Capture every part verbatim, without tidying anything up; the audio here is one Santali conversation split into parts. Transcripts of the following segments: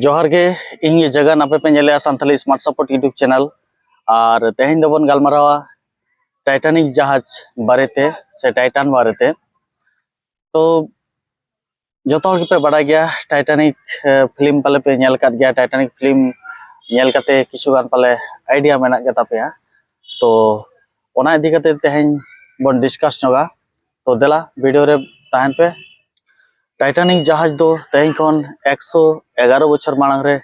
ᱡᱚᱦᱟᱨ ᱜᱮ, ᱤᱧ ᱜᱮ ᱡᱟᱜᱟᱱ, ᱟᱯᱮ ᱯᱮ ᱧᱮᱞᱮᱜᱼᱟ Santali Smart Support YouTube channel᱾ ᱟᱨ ᱛᱮᱦᱮᱧ ᱫᱚᱵᱚᱱ ᱜᱟᱞᱢᱟᱨᱟᱣᱟ ᱴᱟᱭᱴᱟᱱᱤᱠ ᱡᱟᱦᱟᱡᱽ ᱵᱟᱨᱮᱛᱮ ᱥᱮ ᱴᱟᱭᱴᱟᱱ ᱵᱟᱨᱮᱛᱮ᱾ ᱛᱚ ᱡᱚᱛᱚ ᱦᱚᱲ ᱜᱮᱯᱮ ᱵᱟᱲᱟᱭ ᱜᱮᱭᱟ ᱴᱟᱭᱴᱟᱱᱤᱠ ᱯᱷᱤᱞᱢ ᱯᱟᱞᱮ ᱯᱮ ᱧᱮᱞ ᱟᱠᱟᱫ ᱜᱮᱭᱟ᱾ ᱴᱟᱭᱴᱟᱱᱤᱠ ᱯᱷᱤᱞᱢ ᱧᱮᱞ ᱠᱟᱛᱮ ᱠᱤᱪᱷᱩ ᱜᱟᱱ ᱯᱟᱞᱮ ᱟᱭᱰᱤᱭᱟ ᱢᱮᱱᱟᱜ ᱜᱮ ᱛᱟᱯᱮᱭᱟ᱾ ᱛᱚ ᱚᱱᱟ ᱤᱫᱤ ᱠᱟᱛᱮ ᱛᱮᱦᱮᱧ ᱵᱚᱱ ᱰᱤᱥᱠᱟᱥ ᱧᱚᱜᱟ᱾ ᱛᱚ ᱫᱮᱞᱟ ᱵᱷᱤᱰᱤᱭᱳ ᱨᱮ ᱛᱟᱦᱮᱱ ᱯᱮ᱾ ᱴᱟᱭᱴᱟᱱᱤᱠ ᱡᱟᱦᱟᱡᱽ ᱫᱚ ᱛᱮᱦᱮᱧ ᱠᱷᱚᱱ ᱮᱠᱥᱚ ᱮᱜᱟᱨᱚ ᱵᱚᱪᱷᱚᱨ ᱢᱟᱲᱟᱝ ᱨᱮ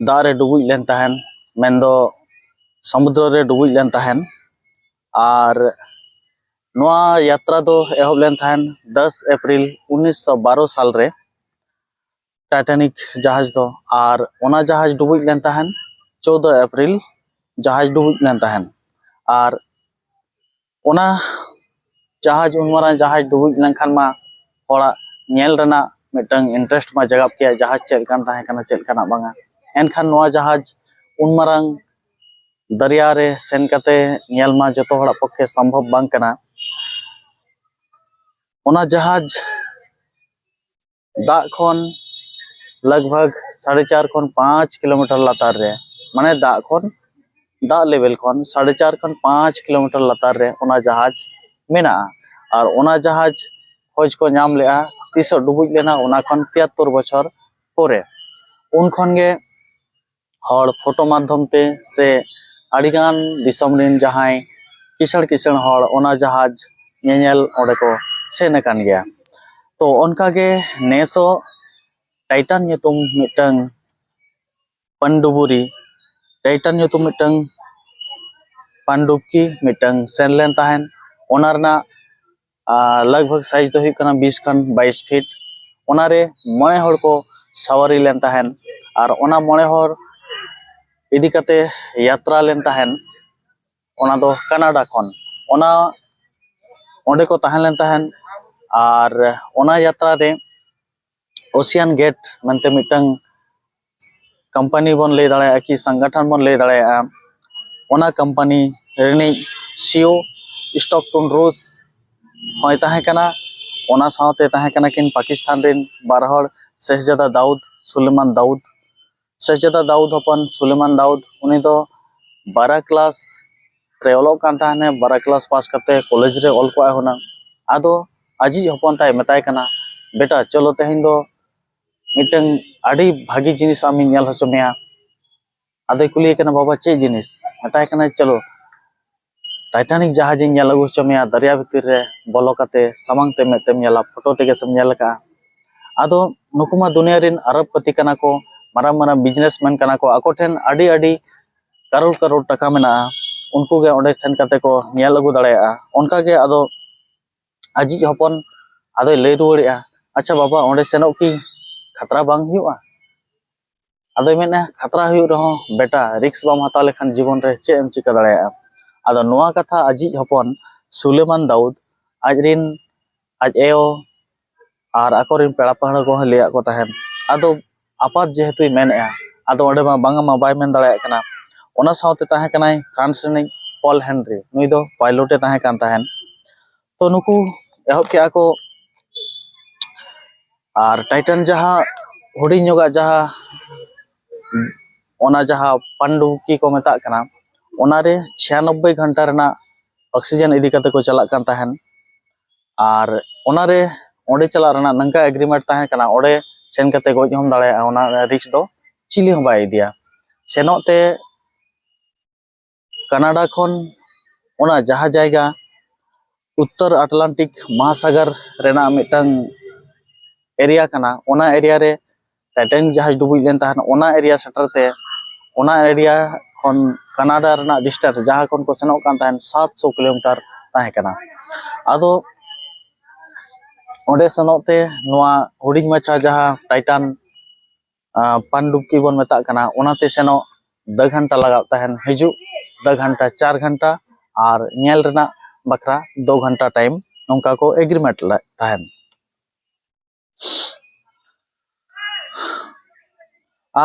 ᱫᱟᱜ ᱨᱮ ᱰᱩᱵᱩᱡ ᱞᱮᱱ ᱛᱟᱦᱮᱱ, ᱢᱮᱱᱫᱚ ᱥᱚᱢᱩᱫᱨᱚ ᱨᱮ ᱰᱩᱵᱩᱡ ᱞᱮᱱ ᱛᱟᱦᱮᱱ᱾ ᱟᱨ ᱱᱚᱣᱟ ᱭᱟᱛᱨᱟ ᱫᱚ ᱮᱦᱚᱵ ᱞᱮᱱ ᱛᱟᱦᱮᱱ ᱫᱚᱥ ᱮᱯᱨᱤᱞ ᱩᱱᱤᱥᱥᱚ ᱵᱟᱨᱚ ᱥᱟᱞ ᱨᱮ, ᱴᱟᱭᱴᱟᱱᱤᱠ ᱡᱟᱦᱟᱡᱽ ᱫᱚ᱾ ᱟᱨ ᱚᱱᱟ ᱡᱟᱦᱟᱡᱽ ᱰᱩᱵᱩᱡ ᱞᱮᱱ ᱛᱟᱦᱮᱱ ᱪᱳᱫᱚ ᱮᱯᱨᱤᱞ, ᱡᱟᱦᱟᱡᱽ ᱰᱩᱵᱩᱡ ᱞᱮᱱ ᱛᱟᱦᱮᱱ᱾ ᱟᱨ ᱚᱱᱟ ᱡᱟᱦᱟᱡᱽ, ᱩᱱ ᱢᱟᱨᱟᱝ ᱡᱟᱦᱟᱡᱽ ᱰᱩᱵᱩᱡ ᱞᱮᱱᱠᱷᱟᱱ ᱢᱟ ᱦᱚᱲᱟᱜ ᱧᱮᱞ ᱨᱮᱱᱟᱜ ᱢᱤᱫᱴᱟᱝ ᱤᱱᱴᱟᱨᱮᱥᱴ ᱢᱟ ᱡᱟᱜᱟᱜ ᱜᱮᱭᱟ, ᱡᱟᱦᱟᱡᱽ ᱪᱮᱫ ᱞᱮᱠᱟᱱ ᱛᱟᱦᱮᱸ ᱠᱟᱱᱟ, ᱪᱮᱫ ᱞᱮᱠᱟᱱᱟᱜ ᱵᱟᱝᱟ᱾ ᱮᱱᱠᱷᱟᱱ ᱱᱚᱣᱟ ᱡᱟᱦᱟᱡᱽ ᱩᱱ ᱢᱟᱨᱟᱝ ᱫᱚᱨᱭᱟ ᱨᱮ ᱥᱮᱱ ᱠᱟᱛᱮ ᱧᱮᱞ ᱢᱟ ᱡᱚᱛᱚ ᱦᱚᱲᱟᱜ ᱯᱚᱠᱠᱷᱮ ᱥᱚᱢᱵᱷᱚᱵ ᱵᱟᱝ ᱠᱟᱱᱟ᱾ ᱚᱱᱟ ᱡᱟᱦᱟᱡᱽ ᱫᱟᱜ ᱠᱷᱚᱱ ᱞᱟᱜᱽ ᱵᱷᱟᱜᱽ ᱥᱟᱲᱮ ᱪᱟᱨ ᱠᱷᱚᱱ ᱯᱟᱸᱪ ᱠᱤᱞᱳᱢᱤᱴᱟᱨ ᱞᱟᱛᱟᱨ ᱨᱮ, ᱢᱟᱱᱮ ᱫᱟᱜ ᱠᱷᱚᱱ, ᱫᱟᱜ ᱞᱮᱵᱮᱞ ᱠᱷᱚᱱ ᱥᱟᱲᱮ ᱪᱟᱨ ᱠᱷᱚᱱ ᱯᱟᱸᱪ ᱠᱤᱞᱳᱢᱤᱴᱟᱨ ᱞᱟᱛᱟᱨ ᱨᱮ ᱚᱱᱟ ᱡᱟᱦᱟᱡᱽ ᱢᱮᱱᱟᱜᱼᱟ᱾ ᱟᱨ ᱚᱱᱟ ᱡᱟᱦᱟᱡᱽ ᱠᱷᱚᱡᱽ ᱠᱚ ᱧᱟᱢ ᱞᱮᱜᱼᱟ ᱛᱤᱥᱚᱜ ᱰᱩᱵᱩᱡ ᱞᱮᱱᱟ, ᱚᱱᱟ ᱠᱷᱚᱱ ᱛᱤᱭᱟᱛᱛᱳᱨ ᱵᱚᱪᱷᱚᱨ ᱯᱚᱨᱮ᱾ ᱩᱱ ᱠᱷᱚᱱ ᱜᱮ ᱦᱚᱲ ᱯᱷᱳᱴᱳ ᱢᱟᱫᱽᱫᱷᱚᱢ ᱛᱮ ᱥᱮ ᱟᱹᱰᱤᱜᱟᱱ ᱫᱤᱥᱚᱢ ᱨᱮᱱ ᱡᱟᱦᱟᱸᱭ ᱠᱤᱥᱟᱹᱬ ᱠᱤᱥᱟᱹᱬ ᱦᱚᱲ ᱚᱱᱟ ᱡᱟᱦᱟᱡᱽ ᱧᱮᱧᱮᱞ ᱚᱸᱰᱮ ᱠᱚ ᱥᱮᱱ ᱟᱠᱟᱱ ᱜᱮᱭᱟ᱾ ᱛᱚ ᱚᱱᱠᱟᱜᱮ ᱱᱮᱥ ᱦᱚᱸ ᱴᱟᱭᱴᱟᱱ ᱧᱩᱛᱩᱢ ᱢᱤᱫᱴᱟᱝ ᱯᱟᱱᱰᱩᱵᱩᱨᱤ, ᱴᱟᱭᱴᱟᱱ ᱧᱩᱛᱩᱢ ᱢᱤᱫᱴᱟᱝ ᱯᱟᱱᱰᱩᱵᱠᱤ ᱢᱤᱫᱴᱟᱝ ᱥᱮᱱ ᱞᱮᱱ ᱛᱟᱦᱮᱸᱱ᱾ ᱚᱱᱟ ᱨᱮᱱᱟᱜ ᱟᱨ ᱞᱟᱜᱽ ᱵᱷᱟᱜᱽ ᱥᱟᱭᱤᱡᱽ ᱫᱚ ᱦᱩᱭᱩᱜ ᱠᱟᱱᱟ ᱵᱤᱥ ᱠᱷᱚᱱ ᱵᱟᱭᱤᱥ ᱯᱷᱤᱴ᱾ ᱚᱱᱟᱨᱮ ᱢᱚᱬᱮ ᱦᱚᱲ ᱠᱚ ᱥᱟᱣᱟᱨᱤ ᱞᱮᱱ ᱛᱟᱦᱮᱸᱱ᱾ ᱟᱨ ᱚᱱᱟ ᱢᱚᱬᱮ ᱦᱚᱲ ᱤᱫᱤ ᱠᱟᱛᱮ ᱭᱟᱛᱨᱟ ᱞᱮᱱ ᱛᱟᱦᱮᱸᱱ, ᱚᱱᱟ ᱫᱚ ᱠᱟᱱᱟᱰᱟ ᱠᱷᱚᱱ᱾ ᱚᱱᱟ ᱚᱸᱰᱮ ᱠᱚ ᱛᱟᱦᱮᱸ ᱞᱮᱱ ᱛᱟᱦᱮᱸᱱ᱾ ᱟᱨ ᱚᱱᱟ ᱭᱟᱛᱨᱟ ᱨᱮ ᱳᱥᱤᱭᱟᱱ ᱜᱮᱴ ᱢᱮᱱᱛᱮ ᱢᱤᱫᱴᱟᱝ ᱠᱳᱢᱯᱟᱱᱤ ᱵᱚᱱ ᱞᱟᱹᱭ ᱫᱟᱲᱮᱭᱟᱜᱼᱟ ᱠᱤ ᱥᱚᱝᱜᱚᱴᱷᱚᱱ ᱵᱚᱱ ᱞᱟᱹᱭ ᱫᱟᱲᱮᱭᱟᱜᱼᱟ, ᱚᱱᱟ ᱠᱳᱢᱯᱟᱱᱤ ᱨᱤᱱᱤᱡ ᱥᱤᱭᱳ ᱥᱴᱚᱠᱴᱚᱱ ᱨᱳᱥ ᱦᱚᱸᱭ ᱛᱟᱦᱮᱸ ᱠᱟᱱᱟ᱾ ᱚᱱᱟ ᱥᱟᱶᱛᱮ ᱛᱟᱦᱮᱸ ᱠᱟᱱᱟ ᱠᱤᱱ ᱯᱟᱠᱤᱥᱛᱟᱱ ᱨᱮᱱ ᱵᱟᱨ ᱦᱚᱲ ᱥᱮᱦᱡᱟᱫᱟ ᱫᱟᱣᱩᱫ, ᱥᱩᱞᱮᱢᱟᱱ ᱫᱟᱣᱩᱫ, ᱥᱮᱦᱡᱟᱫᱟ ᱫᱟᱣᱩᱫ ᱦᱚᱯᱚᱱ ᱥᱩᱞᱮᱢᱟᱱ ᱫᱟᱣᱩᱫ, ᱩᱱᱤ ᱫᱚ ᱵᱟᱨᱟ ᱠᱞᱟᱥ ᱨᱮ ᱚᱞᱚᱜ ᱠᱟᱱ ᱛᱟᱦᱮᱱᱮ᱾ ᱵᱟᱨᱟ ᱠᱞᱟᱥ ᱯᱟᱥ ᱠᱟᱛᱮ ᱠᱚᱞᱮᱡᱽ ᱨᱮ ᱚᱞ ᱠᱚᱜᱼᱟ ᱦᱩᱱᱟᱹᱝ᱾ ᱟᱫᱚ ᱟᱡᱤᱡ ᱦᱚᱯᱚᱱ ᱛᱟᱭ ᱢᱮᱛᱟᱭ ᱠᱟᱱᱟ, "ᱵᱮᱴᱟ, ᱪᱚᱞᱚ ᱛᱮᱦᱮᱧ ᱫᱚ ᱢᱤᱫᱴᱟᱝ ᱟᱹᱰᱤ ᱵᱷᱟᱹᱜᱤ ᱡᱤᱱᱤᱥ ᱟᱢᱤᱧ ᱧᱮᱞ ᱦᱚᱪᱚ ᱢᱮᱭᱟ᱾" ᱟᱫᱚᱭ ᱠᱩᱞᱤᱭᱮ ᱠᱟᱱᱟ, "ᱵᱟᱵᱟ, ᱪᱮᱫ ᱡᱤᱱᱤᱥ?" ᱢᱮᱛᱟᱭ ᱠᱟᱱᱟᱭ, "ᱪᱚᱞᱚ, ᱴᱟᱭᱴᱟᱱᱤᱠ ᱡᱟᱦᱟᱡᱤᱧ ᱧᱮᱞ ᱟᱹᱜᱩ ᱦᱚᱪᱚ ᱢᱮᱭᱟ, ᱫᱚᱨᱭᱟ ᱵᱷᱤᱛᱤᱨ ᱨᱮ ᱵᱚᱞᱚ ᱠᱟᱛᱮ ᱥᱟᱢᱟᱝ ᱛᱮ ᱢᱮᱫ ᱛᱮᱢ ᱧᱮᱞᱟ, ᱯᱷᱳᱴᱳ ᱛᱮᱜᱮ ᱥᱮᱢ ᱧᱮᱞ ᱟᱠᱟᱫᱼᱟ᱾" ᱟᱫᱚ ᱱᱩᱠᱩ ᱢᱟ ᱫᱩᱱᱤᱭᱟᱹ ᱨᱮᱱ ᱟᱨᱚᱵᱯᱚᱛᱤ ᱠᱟᱱᱟ ᱠᱚ, ᱢᱟᱨᱟᱝ ᱢᱟᱨᱟᱝ ᱵᱤᱡᱽᱱᱮᱥᱢᱮᱱ ᱠᱟᱱᱟ ᱠᱚ, ᱟᱠᱚ ᱴᱷᱮᱱ ᱟᱹᱰᱤ ᱟᱹᱰᱤ ᱠᱟᱨᱳᱲ ᱠᱟᱨᱳᱲ ᱴᱟᱠᱟ ᱢᱮᱱᱟᱜᱼᱟ, ᱩᱱᱠᱩ ᱜᱮ ᱚᱸᱰᱮ ᱥᱮᱱ ᱠᱟᱛᱮ ᱠᱚ ᱧᱮᱞ ᱟᱹᱜᱩ ᱫᱟᱲᱮᱭᱟᱜᱼᱟ᱾ ᱚᱱᱠᱟ ᱜᱮ ᱟᱫᱚ ᱟᱡᱤᱡ ᱦᱚᱯᱚᱱ ᱟᱫᱚᱭ ᱞᱟᱹᱭ ᱨᱩᱣᱟᱹᱲᱮᱜᱼᱟ, "ᱟᱪᱪᱷᱟ ᱵᱟᱵᱟ, ᱚᱸᱰᱮ ᱥᱮᱱᱚᱜ ᱠᱤ ᱠᱷᱟᱛᱨᱟ ᱵᱟᱝ ᱦᱩᱭᱩᱜᱼᱟ?" ᱟᱫᱚᱭ ᱢᱮᱱᱟ, "ᱠᱷᱟᱛᱨᱟ ᱦᱩᱭᱩᱜ ᱨᱮᱦᱚᱸ ᱵᱮᱴᱟ, ᱨᱤᱠᱥ ᱵᱟᱢ ᱦᱟᱛᱟᱣ ᱞᱮᱠᱷᱟᱱ ᱡᱤᱵᱚᱱ ᱨᱮ ᱪᱮᱫ ᱮᱢ ᱪᱤᱠᱟᱹ ᱫᱟᱲᱮᱭᱟᱜᱼᱟ?" ᱟᱫᱚ ᱱᱚᱣᱟ ᱠᱟᱛᱷᱟ ᱟᱡᱤᱡ ᱦᱚᱯᱚᱱ ᱥᱩᱞᱮᱢᱟᱱ ᱫᱟᱣᱩᱫ ᱟᱡᱨᱤᱱ, ᱟᱡ ᱟᱭᱳ ᱟᱨ ᱟᱠᱚᱨᱮᱱ ᱯᱮᱲᱟ ᱯᱟᱹᱦᱲᱟᱹ ᱠᱚᱦᱚᱸ ᱞᱟᱹᱭᱟᱫ ᱠᱚ ᱛᱟᱦᱮᱸᱫ᱾ ᱟᱫᱚ ᱟᱯᱟᱛ ᱡᱮᱦᱮᱛᱩᱭ ᱢᱮᱱᱮᱫᱼᱟ, ᱟᱫᱚ ᱚᱸᱰᱮ ᱢᱟ ᱵᱟᱝᱟ ᱢᱟ ᱵᱟᱭ ᱢᱮᱱ ᱫᱟᱲᱮᱭᱟᱜ ᱠᱟᱱᱟ᱾ ᱚᱱᱟ ᱥᱟᱶᱛᱮ ᱛᱟᱦᱮᱸ ᱠᱟᱱᱟᱭ ᱯᱷᱨᱟᱱᱥ ᱨᱤᱱᱤᱡ ᱯᱚᱞ ᱦᱮᱱᱨᱤ, ᱱᱩᱭ ᱫᱚ ᱯᱟᱭᱞᱚᱴ ᱮ ᱛᱟᱦᱮᱸ ᱠᱟᱱ ᱛᱟᱦᱮᱸᱫ᱾ ᱛᱚ ᱱᱩᱠᱩ ᱮᱦᱚᱵ ᱠᱮᱜᱼᱟ ᱠᱚ, ᱟᱨ ᱴᱟᱭᱴᱟᱱ ᱡᱟᱦᱟᱸ ᱦᱩᱰᱤᱧ ᱧᱚᱜᱟᱜ ᱡᱟᱦᱟᱸ, ᱚᱱᱟ ᱡᱟᱦᱟᱸ ᱯᱟᱱᱰᱩᱵᱠᱤ ᱠᱚ ᱢᱮᱛᱟᱜ ᱠᱟᱱᱟ, ᱚᱱᱟᱨᱮ ᱪᱷᱤᱭᱟᱱᱚᱵᱵᱳᱭ ᱜᱷᱚᱱᱴᱟ ᱨᱮᱱᱟᱜ ᱚᱠᱥᱤᱡᱮᱱ ᱤᱫᱤ ᱠᱟᱛᱮ ᱠᱚ ᱪᱟᱞᱟᱜ ᱠᱟᱱ ᱛᱟᱦᱮᱸᱱ᱾ ᱟᱨ ᱚᱱᱟᱨᱮ, ᱚᱸᱰᱮ ᱪᱟᱞᱟᱜ ᱨᱮᱱᱟᱜ ᱱᱚᱝᱠᱟ ᱮᱜᱽᱨᱤᱢᱮᱱᱴ ᱛᱟᱦᱮᱸ ᱠᱟᱱᱟ, ᱚᱸᱰᱮ ᱥᱮᱱ ᱠᱟᱛᱮ ᱜᱚᱡ ᱦᱚᱸᱢ ᱫᱟᱲᱮᱭᱟᱜᱼᱟ, ᱚᱱᱟ ᱨᱤᱠᱥ ᱫᱚ ᱪᱤᱞᱤ ᱦᱚᱸ ᱵᱟᱭ ᱤᱫᱤᱭᱟ᱾ ᱥᱮᱱᱚᱜ ᱛᱮ ᱠᱟᱱᱟᱰᱟ ᱠᱷᱚᱱ ᱚᱱᱟ ᱡᱟᱦᱟᱸ ᱡᱟᱭᱜᱟ ᱩᱛᱛᱚᱨ ᱟᱴᱞᱟᱱᱴᱤᱠ ᱢᱚᱦᱟᱥᱟᱜᱚᱨ ᱨᱮᱱᱟᱜ ᱢᱤᱫᱴᱟᱝ ᱮᱨᱤᱭᱟ ᱠᱟᱱᱟ, ᱚᱱᱟ ᱮᱨᱤᱭᱟ ᱨᱮ ᱴᱟᱭᱴᱟᱱᱤᱠ ᱡᱟᱦᱟᱡᱽ ᱰᱩᱵᱩᱡ ᱞᱮᱱ ᱛᱟᱦᱮᱸᱫ, ᱚᱱᱟ ᱮᱨᱤᱭᱟ ᱥᱮᱴᱮᱨ ᱛᱮ, ᱚᱱᱟ ᱮᱨᱤᱭᱟ ᱠᱷᱚᱱ ᱠᱟᱱᱟᱰᱟ ᱨᱮᱱᱟᱜ ᱰᱤᱥᱴᱮᱱᱥ, ᱡᱟᱦᱟᱸ ᱠᱷᱚᱱ ᱠᱚ ᱥᱮᱱᱚᱜ ᱠᱟᱱ ᱛᱟᱦᱮᱸᱫ, ᱥᱟᱛᱥᱚ ᱠᱤᱞᱳᱢᱤᱴᱟᱨ ᱛᱟᱦᱮᱸ ᱠᱟᱱᱟ᱾ ᱟᱫᱚ ᱚᱸᱰᱮ ᱥᱮᱱᱚᱜ ᱛᱮ ᱱᱚᱣᱟ ᱦᱩᱰᱤᱧ ᱢᱟᱪᱷᱟ ᱡᱟᱦᱟᱸ ᱴᱟᱭᱴᱟᱱ, ᱟᱸ, ᱯᱟᱱᱰᱩᱵᱠᱤ ᱵᱚᱱ ᱢᱮᱛᱟᱜ ᱠᱟᱱᱟ, ᱚᱱᱟᱛᱮ ᱥᱮᱱᱚᱜ ᱫᱩ ᱜᱷᱚᱱᱴᱟ ᱞᱟᱜᱟᱜ ᱛᱟᱦᱮᱸᱱ, ᱦᱤᱡᱩᱜ ᱫᱩ ᱜᱷᱚᱱᱴᱟ, ᱪᱟᱨ ᱜᱷᱚᱱᱴᱟ, ᱟᱨ ᱧᱮᱞ ᱨᱮᱱᱟᱜ ᱵᱟᱠᱷᱨᱟ ᱫᱩ ᱜᱷᱚᱱᱴᱟ ᱴᱟᱭᱤᱢ, ᱱᱚᱝᱠᱟ ᱠᱚ ᱮᱜᱽᱨᱤᱢᱮᱱᱴ ᱞᱮᱫ ᱛᱟᱦᱮᱸᱱ᱾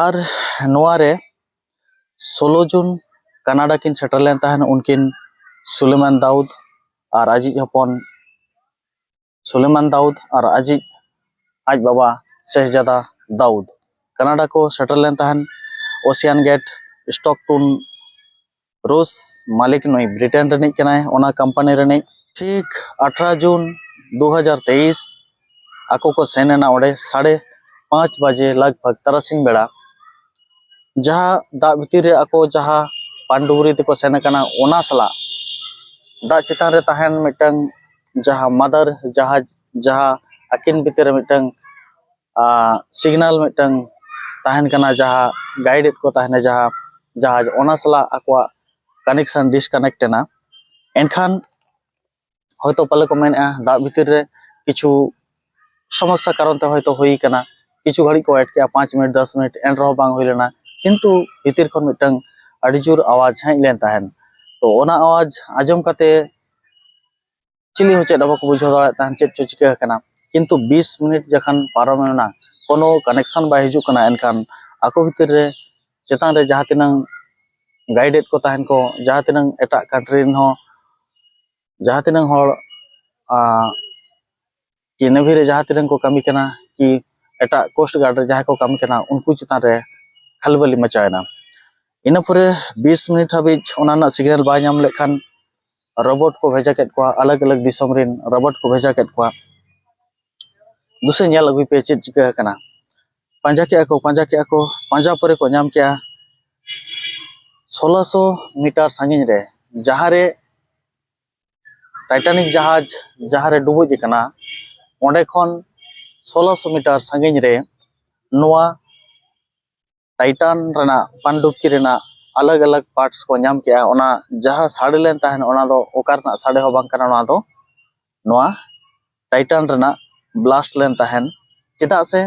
ᱟᱨ ᱱᱚᱣᱟ ᱨᱮ ᱥᱳᱞᱳ ᱡᱩᱱ ᱠᱟᱱᱟᱰᱟ ᱠᱤᱱ ᱥᱮᱴᱮᱨ ᱞᱮᱱ ᱛᱟᱦᱮᱸᱱ, ᱩᱱᱠᱤᱱ ᱥᱩᱞᱮᱢᱟᱱ ᱫᱟᱣᱩᱫ ᱟᱨ ᱟᱡᱤᱡ ᱦᱚᱯᱚᱱ ᱥᱩᱞᱮᱢᱟᱱ ᱫᱟᱣᱩᱫ ᱟᱨ ᱟᱡᱤᱡ, ᱟᱡ ᱵᱟᱵᱟ ᱥᱮᱦᱡᱟᱫᱟ ᱫᱟᱣᱩᱫ᱾ ᱠᱟᱱᱟᱰᱟ ᱠᱚ ᱥᱮᱴᱮᱨ ᱞᱮᱱ ᱛᱟᱦᱮᱱ᱾ ᱳᱥᱤᱭᱟᱱ ᱜᱮᱴ ᱥᱴᱚᱠᱴᱚᱱ ᱨᱩᱥ ᱢᱟᱹᱞᱤᱠ ᱱᱩᱭ ᱵᱨᱤᱴᱮᱱ ᱨᱤᱱᱤᱡ ᱠᱟᱱᱟᱭ, ᱚᱱᱟ ᱠᱳᱢᱯᱟᱱᱤ ᱨᱤᱱᱤᱡ᱾ ᱴᱷᱤᱠ ᱟᱴᱷᱨᱚ ᱡᱩᱱ ᱫᱩ ᱦᱟᱡᱟᱨ ᱛᱮᱭᱤᱥ ᱟᱠᱚ ᱠᱚ ᱥᱮᱱ ᱮᱱᱟ ᱚᱸᱰᱮ ᱥᱟᱲᱮ ᱯᱟᱸᱪ ᱵᱟᱡᱮ ᱞᱟᱜᱽ ᱵᱷᱟᱜᱽ ᱛᱟᱨᱟᱥᱤᱧ ᱵᱮᱲᱟ᱾ ᱡᱟᱦᱟᱸ ᱫᱟᱜ ᱵᱷᱤᱛᱤᱨ ᱨᱮ ᱟᱠᱚ ᱡᱟᱦᱟᱸ ᱯᱟᱱᱰᱩᱵᱩᱨᱤ ᱛᱮᱠᱚ ᱥᱮᱱ ᱟᱠᱟᱱᱟ, ᱚᱱᱟ ᱥᱟᱞᱟᱜ ᱫᱟᱜ ᱪᱮᱛᱟᱱ ᱨᱮ ᱛᱟᱦᱮᱱ ᱢᱤᱫᱴᱟᱝ ᱡᱟᱦᱟᱸ ᱢᱟᱫᱟᱨ ᱡᱟᱦᱟᱡᱽ, ᱡᱟᱦᱟᱸ ᱟᱹᱠᱤᱱ ᱵᱷᱤᱛᱤᱨ ᱨᱮ ᱢᱤᱫᱴᱟᱝ ᱥᱤᱜᱽᱱᱟᱞ ᱢᱤᱫᱴᱟᱝ ᱛᱟᱦᱮᱱ ᱠᱟᱱᱟ, ᱡᱟᱦᱟᱸ ᱜᱟᱭᱤᱰ ᱮᱫ ᱠᱚ ᱛᱟᱦᱮᱱᱟ ᱡᱟᱦᱟᱸ ᱡᱟᱦᱟᱡᱽ, ᱚᱱᱟ ᱥᱟᱞᱟᱜ ᱟᱠᱚᱣᱟᱜ ᱠᱟᱱᱮᱠᱥᱚᱱ ᱰᱤᱥᱠᱟᱱᱮᱠᱴ ᱮᱱᱟ᱾ ᱮᱱᱠᱷᱟᱱ ᱦᱚᱭᱛᱳ ᱯᱟᱞᱮ ᱠᱚ ᱢᱮᱱᱮᱫᱼᱟ ᱫᱟᱜ ᱵᱷᱤᱛᱤᱨ ᱨᱮ ᱠᱤᱪᱷᱩ ᱥᱚᱢᱚᱥᱥᱟ ᱠᱟᱨᱚᱱ ᱛᱮ ᱦᱚᱭᱛᱳ ᱦᱩᱭ ᱠᱟᱱᱟ, ᱠᱤᱪᱷᱩ ᱜᱷᱟᱹᱲᱤᱡ ᱠᱚ ᱮᱴᱠᱮᱜᱼᱟ, ᱯᱟᱸᱪ ᱢᱤᱱᱤᱴ ᱫᱚᱥ ᱢᱤᱱᱤᱴ, ᱮᱱ ᱨᱮᱦᱚᱸ ᱵᱟᱝ ᱦᱩᱭ ᱞᱮᱱᱟ᱾ ᱠᱤᱱᱛᱩ ᱵᱷᱤᱛᱤᱨ ᱠᱷᱚᱱ ᱢᱤᱫᱴᱟᱝ ᱟᱹᱰᱤ ᱡᱳᱨ ᱟᱣᱟᱡᱽ ᱦᱮᱡ ᱞᱮᱱ ᱛᱟᱦᱮᱸᱱ᱾ ᱛᱚ ᱚᱱᱟ ᱟᱣᱟᱡᱽ ᱟᱸᱡᱚᱢ ᱠᱟᱛᱮ ᱪᱤᱞᱤ ᱦᱚᱸ ᱪᱮᱫ ᱦᱚᱸ ᱵᱟᱠᱚ ᱵᱩᱡᱷᱟᱹᱣ ᱫᱟᱲᱮᱭᱟᱜ ᱛᱟᱦᱮᱸᱱ ᱪᱮᱫ ᱪᱚ ᱪᱤᱠᱟᱹ ᱟᱠᱟᱱᱟ᱾ ᱠᱤᱱᱛᱩ ᱵᱤᱥ ᱢᱤᱱᱤᱴ ᱡᱚᱠᱷᱚᱱ ᱯᱟᱨᱚᱢ ᱮᱱᱟ, ᱠᱳᱱᱳ ᱠᱟᱱᱮᱠᱥᱚᱱ ᱵᱟᱭ ᱦᱤᱡᱩᱜ ᱠᱟᱱᱟ, ᱮᱱᱠᱷᱟᱱ ᱟᱠᱚ ᱵᱷᱤᱛᱤᱨ ᱨᱮ ᱪᱮᱛᱟᱱ ᱨᱮ ᱡᱟᱦᱟᱸ ᱛᱤᱱᱟᱹᱝ ᱜᱟᱭᱤᱰ ᱮᱫ ᱠᱚ ᱛᱟᱦᱮᱸᱱ ᱠᱚ, ᱡᱟᱦᱟᱸ ᱛᱤᱱᱟᱹᱝ ᱮᱴᱟᱜ ᱠᱟᱱᱴᱨᱤ ᱨᱮᱱ ᱦᱚᱸ ᱡᱟᱦᱟᱸ ᱛᱤᱱᱟᱹᱝ ᱦᱚᱲ ᱟᱸ, ᱠᱤ ᱱᱮᱵᱷᱤ ᱨᱮ ᱡᱟᱦᱟᱸ ᱛᱤᱱᱟᱹᱝ ᱠᱚ ᱠᱟᱹᱢᱤ ᱠᱟᱱᱟ, ᱠᱤ ᱮᱴᱟᱜ ᱠᱳᱥᱴ ᱜᱟᱨᱰ ᱨᱮ ᱡᱟᱦᱟᱸᱭ ᱠᱚ ᱠᱟᱹᱢᱤ ᱠᱟᱱᱟ, ᱩᱱᱠᱩ ᱪᱮᱛᱟᱱ ᱨᱮ ᱠᱷᱟᱞᱵᱟᱞᱤ ᱢᱟᱪᱟᱣ ᱮᱱᱟ᱾ ᱤᱱᱟᱹ ᱯᱚᱨᱮ ᱵᱤᱥ ᱢᱤᱱᱤᱴ ᱦᱟᱹᱵᱤᱡ ᱚᱱᱟ ᱨᱮᱱᱟᱜ ᱥᱤᱜᱽᱱᱟᱞ ᱵᱟᱭ ᱧᱟᱢ ᱞᱮᱠᱷᱟᱱ ᱨᱳᱵᱳᱴ ᱠᱚ ᱵᱷᱮᱡᱟ ᱠᱮᱫ ᱠᱚᱣᱟ, ᱟᱞᱟᱜᱽ ᱟᱞᱟᱜᱽ ᱫᱤᱥᱚᱢ ᱨᱮᱱ ᱨᱳᱵᱳᱴ ᱠᱚ ᱵᱷᱮᱡᱟ ᱠᱮᱫ ᱠᱚᱣᱟ, ᱫᱩᱥᱮ ᱧᱮᱞ ᱟᱹᱜᱩᱭ ᱯᱮ ᱪᱮᱫ ᱪᱤᱠᱟᱹ ᱟᱠᱟᱱᱟ᱾ ᱯᱟᱸᱡᱟ ᱠᱮᱜᱼᱟ ᱠᱚ, ᱯᱟᱸᱡᱟ ᱠᱮᱜᱼᱟ ᱠᱚ, ᱯᱟᱸᱡᱟ ᱯᱚᱨᱮ ᱠᱚ ᱧᱟᱢ ᱠᱮᱜᱼᱟ ᱥᱳᱞᱳᱥᱚ ᱢᱤᱴᱟᱨ ᱥᱟᱺᱜᱤᱧ ᱨᱮ, ᱡᱟᱦᱟᱸ ᱨᱮ ᱴᱟᱭᱴᱟᱱᱤᱠ ᱡᱟᱦᱟᱡᱽ ᱡᱟᱦᱟᱸ ᱨᱮ ᱰᱩᱵᱩᱡ ᱟᱠᱟᱱᱟ, ᱚᱸᱰᱮ ᱠᱷᱚᱱ ᱥᱳᱞᱳᱥᱚ ᱢᱤᱴᱟᱨ ᱥᱟᱺᱜᱤᱧ ᱨᱮ ᱱᱚᱣᱟ ᱴᱟᱭᱴᱟᱱ ᱨᱮᱱᱟᱜ ᱯᱟᱱᱰᱩᱵᱠᱤ ᱨᱮᱱᱟᱜ ᱟᱞᱟᱜᱽ ᱟᱞᱟᱜᱽ ᱯᱟᱨᱴᱥ ᱠᱚ ᱧᱟᱢ ᱠᱮᱜᱼᱟ᱾ ᱚᱱᱟ ᱡᱟᱦᱟᱸ ᱥᱟᱰᱮ ᱞᱮᱱ ᱛᱟᱦᱮᱸᱱ, ᱚᱱᱟ ᱫᱚ ᱚᱠᱟ ᱨᱮᱱᱟᱜ ᱥᱟᱰᱮ ᱦᱚᱸ ᱵᱟᱝ ᱠᱟᱱᱟ, ᱱᱚᱣᱟ ᱫᱚ ᱱᱚᱣᱟ ᱴᱟᱭᱴᱟᱱ ᱨᱮᱱᱟᱜ ᱵᱞᱟᱥᱴ ᱞᱮᱱ ᱛᱟᱦᱮᱸᱱ᱾ ᱪᱮᱫᱟᱜ ᱥᱮ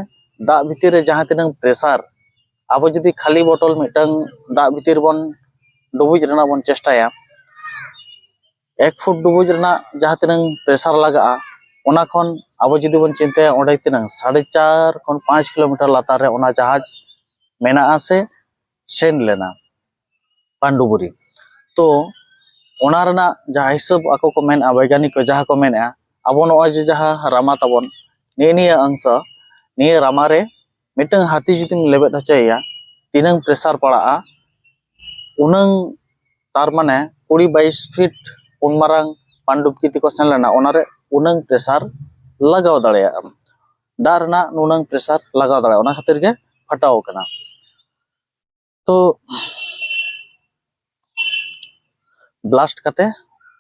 ᱫᱟᱜ ᱵᱷᱤᱛᱤᱨ ᱨᱮ ᱡᱟᱦᱟᱸ ᱛᱤᱱᱟᱹᱝ ᱯᱨᱮᱥᱟᱨ, ᱟᱵᱚ ᱡᱩᱫᱤ ᱠᱷᱟᱹᱞᱤ ᱵᱚᱴᱚᱞ ᱢᱤᱫᱴᱟᱝ ᱫᱟᱜ ᱵᱷᱤᱛᱤᱨ ᱵᱚᱱ ᱰᱩᱵᱩᱡ ᱨᱮᱱᱟᱜ ᱵᱚᱱ ᱪᱮᱥᱴᱟᱭᱟ, ᱮᱠ ᱯᱷᱩᱴ ᱰᱩᱵᱩᱡ ᱨᱮᱱᱟᱜ ᱡᱟᱦᱟᱸ ᱛᱤᱱᱟᱹᱝ ᱯᱨᱮᱥᱟᱨ ᱞᱟᱜᱟᱜᱼᱟ, ᱚᱱᱟ ᱠᱷᱚᱱ ᱟᱵᱚ ᱡᱩᱫᱤ ᱵᱚᱱ ᱪᱤᱱᱛᱟᱹᱭᱟ, ᱚᱸᱰᱮ ᱛᱤᱱᱟᱹᱝ ᱥᱟᱲᱮ ᱪᱟᱨ ᱠᱷᱚᱱ ᱯᱟᱸᱪ ᱠᱤᱞᱳᱢᱤᱴᱟᱨ ᱞᱟᱛᱟᱨ ᱨᱮ ᱚᱱᱟ ᱡᱟᱦᱟᱡᱽ ᱢᱮᱱᱟᱜᱼᱟ ᱥᱮ ᱥᱮᱱ ᱞᱮᱱᱟ ᱯᱟᱱᱰᱩᱵᱩᱨᱤ᱾ ᱛᱚ ᱚᱱᱟ ᱨᱮᱱᱟᱜ ᱡᱟᱦᱟᱸ ᱦᱤᱥᱟᱹᱵ ᱟᱠᱚ ᱠᱚ ᱢᱮᱱᱮᱫᱼᱟ, ᱵᱳᱭᱜᱟᱱᱤᱠ ᱠᱚ ᱡᱟᱦᱟᱸ ᱠᱚ ᱢᱮᱱᱮᱫᱼᱟ, ᱟᱵᱚ ᱱᱚᱜᱼᱚᱭ ᱡᱮ ᱡᱟᱦᱟᱸ ᱨᱟᱢᱟ ᱛᱟᱵᱚᱱ, ᱱᱤᱜᱼᱤ ᱱᱤᱭᱟᱹ ᱚᱝᱥᱚ ᱱᱤᱭᱟᱹ ᱨᱟᱢᱟ ᱨᱮ ᱢᱤᱫᱴᱟᱝ ᱦᱟᱹᱛᱤ ᱡᱩᱫᱤᱢ ᱞᱮᱵᱮᱫ ᱦᱚᱪᱚᱭᱮᱭᱟ, ᱛᱤᱱᱟᱹᱝ ᱯᱨᱮᱥᱟᱨ ᱯᱟᱲᱟᱜᱼᱟ, ᱩᱱᱟᱹᱝ, ᱛᱟᱨ ᱢᱟᱱᱮ ᱠᱩᱲᱤ ᱵᱟᱭᱤᱥ ᱯᱷᱤᱴ ᱩᱱ ᱢᱟᱨᱟᱝ ᱯᱟᱱᱰᱩᱵᱠᱤ ᱛᱮᱠᱚ ᱥᱮᱱ ᱞᱮᱱᱟ, ᱚᱱᱟᱨᱮ ᱩᱱᱟᱹᱝ ᱯᱨᱮᱥᱟᱨ ᱞᱟᱜᱟᱣ ᱫᱟᱲᱮᱭᱟᱜᱼᱟ, ᱫᱟᱜ ᱨᱮᱱᱟᱜ ᱱᱩᱱᱟᱹᱝ ᱯᱨᱮᱥᱟᱨ ᱞᱟᱜᱟᱣ ᱫᱟᱲᱮᱭᱟᱜᱼᱟ, ᱚᱱᱟ ᱠᱷᱟᱹᱛᱤᱨ ᱜᱮ ᱯᱷᱟᱴᱟᱣ ᱟᱠᱟᱱᱟ᱾ ᱛᱚ ᱵᱞᱟᱥᱴ ᱠᱟᱛᱮ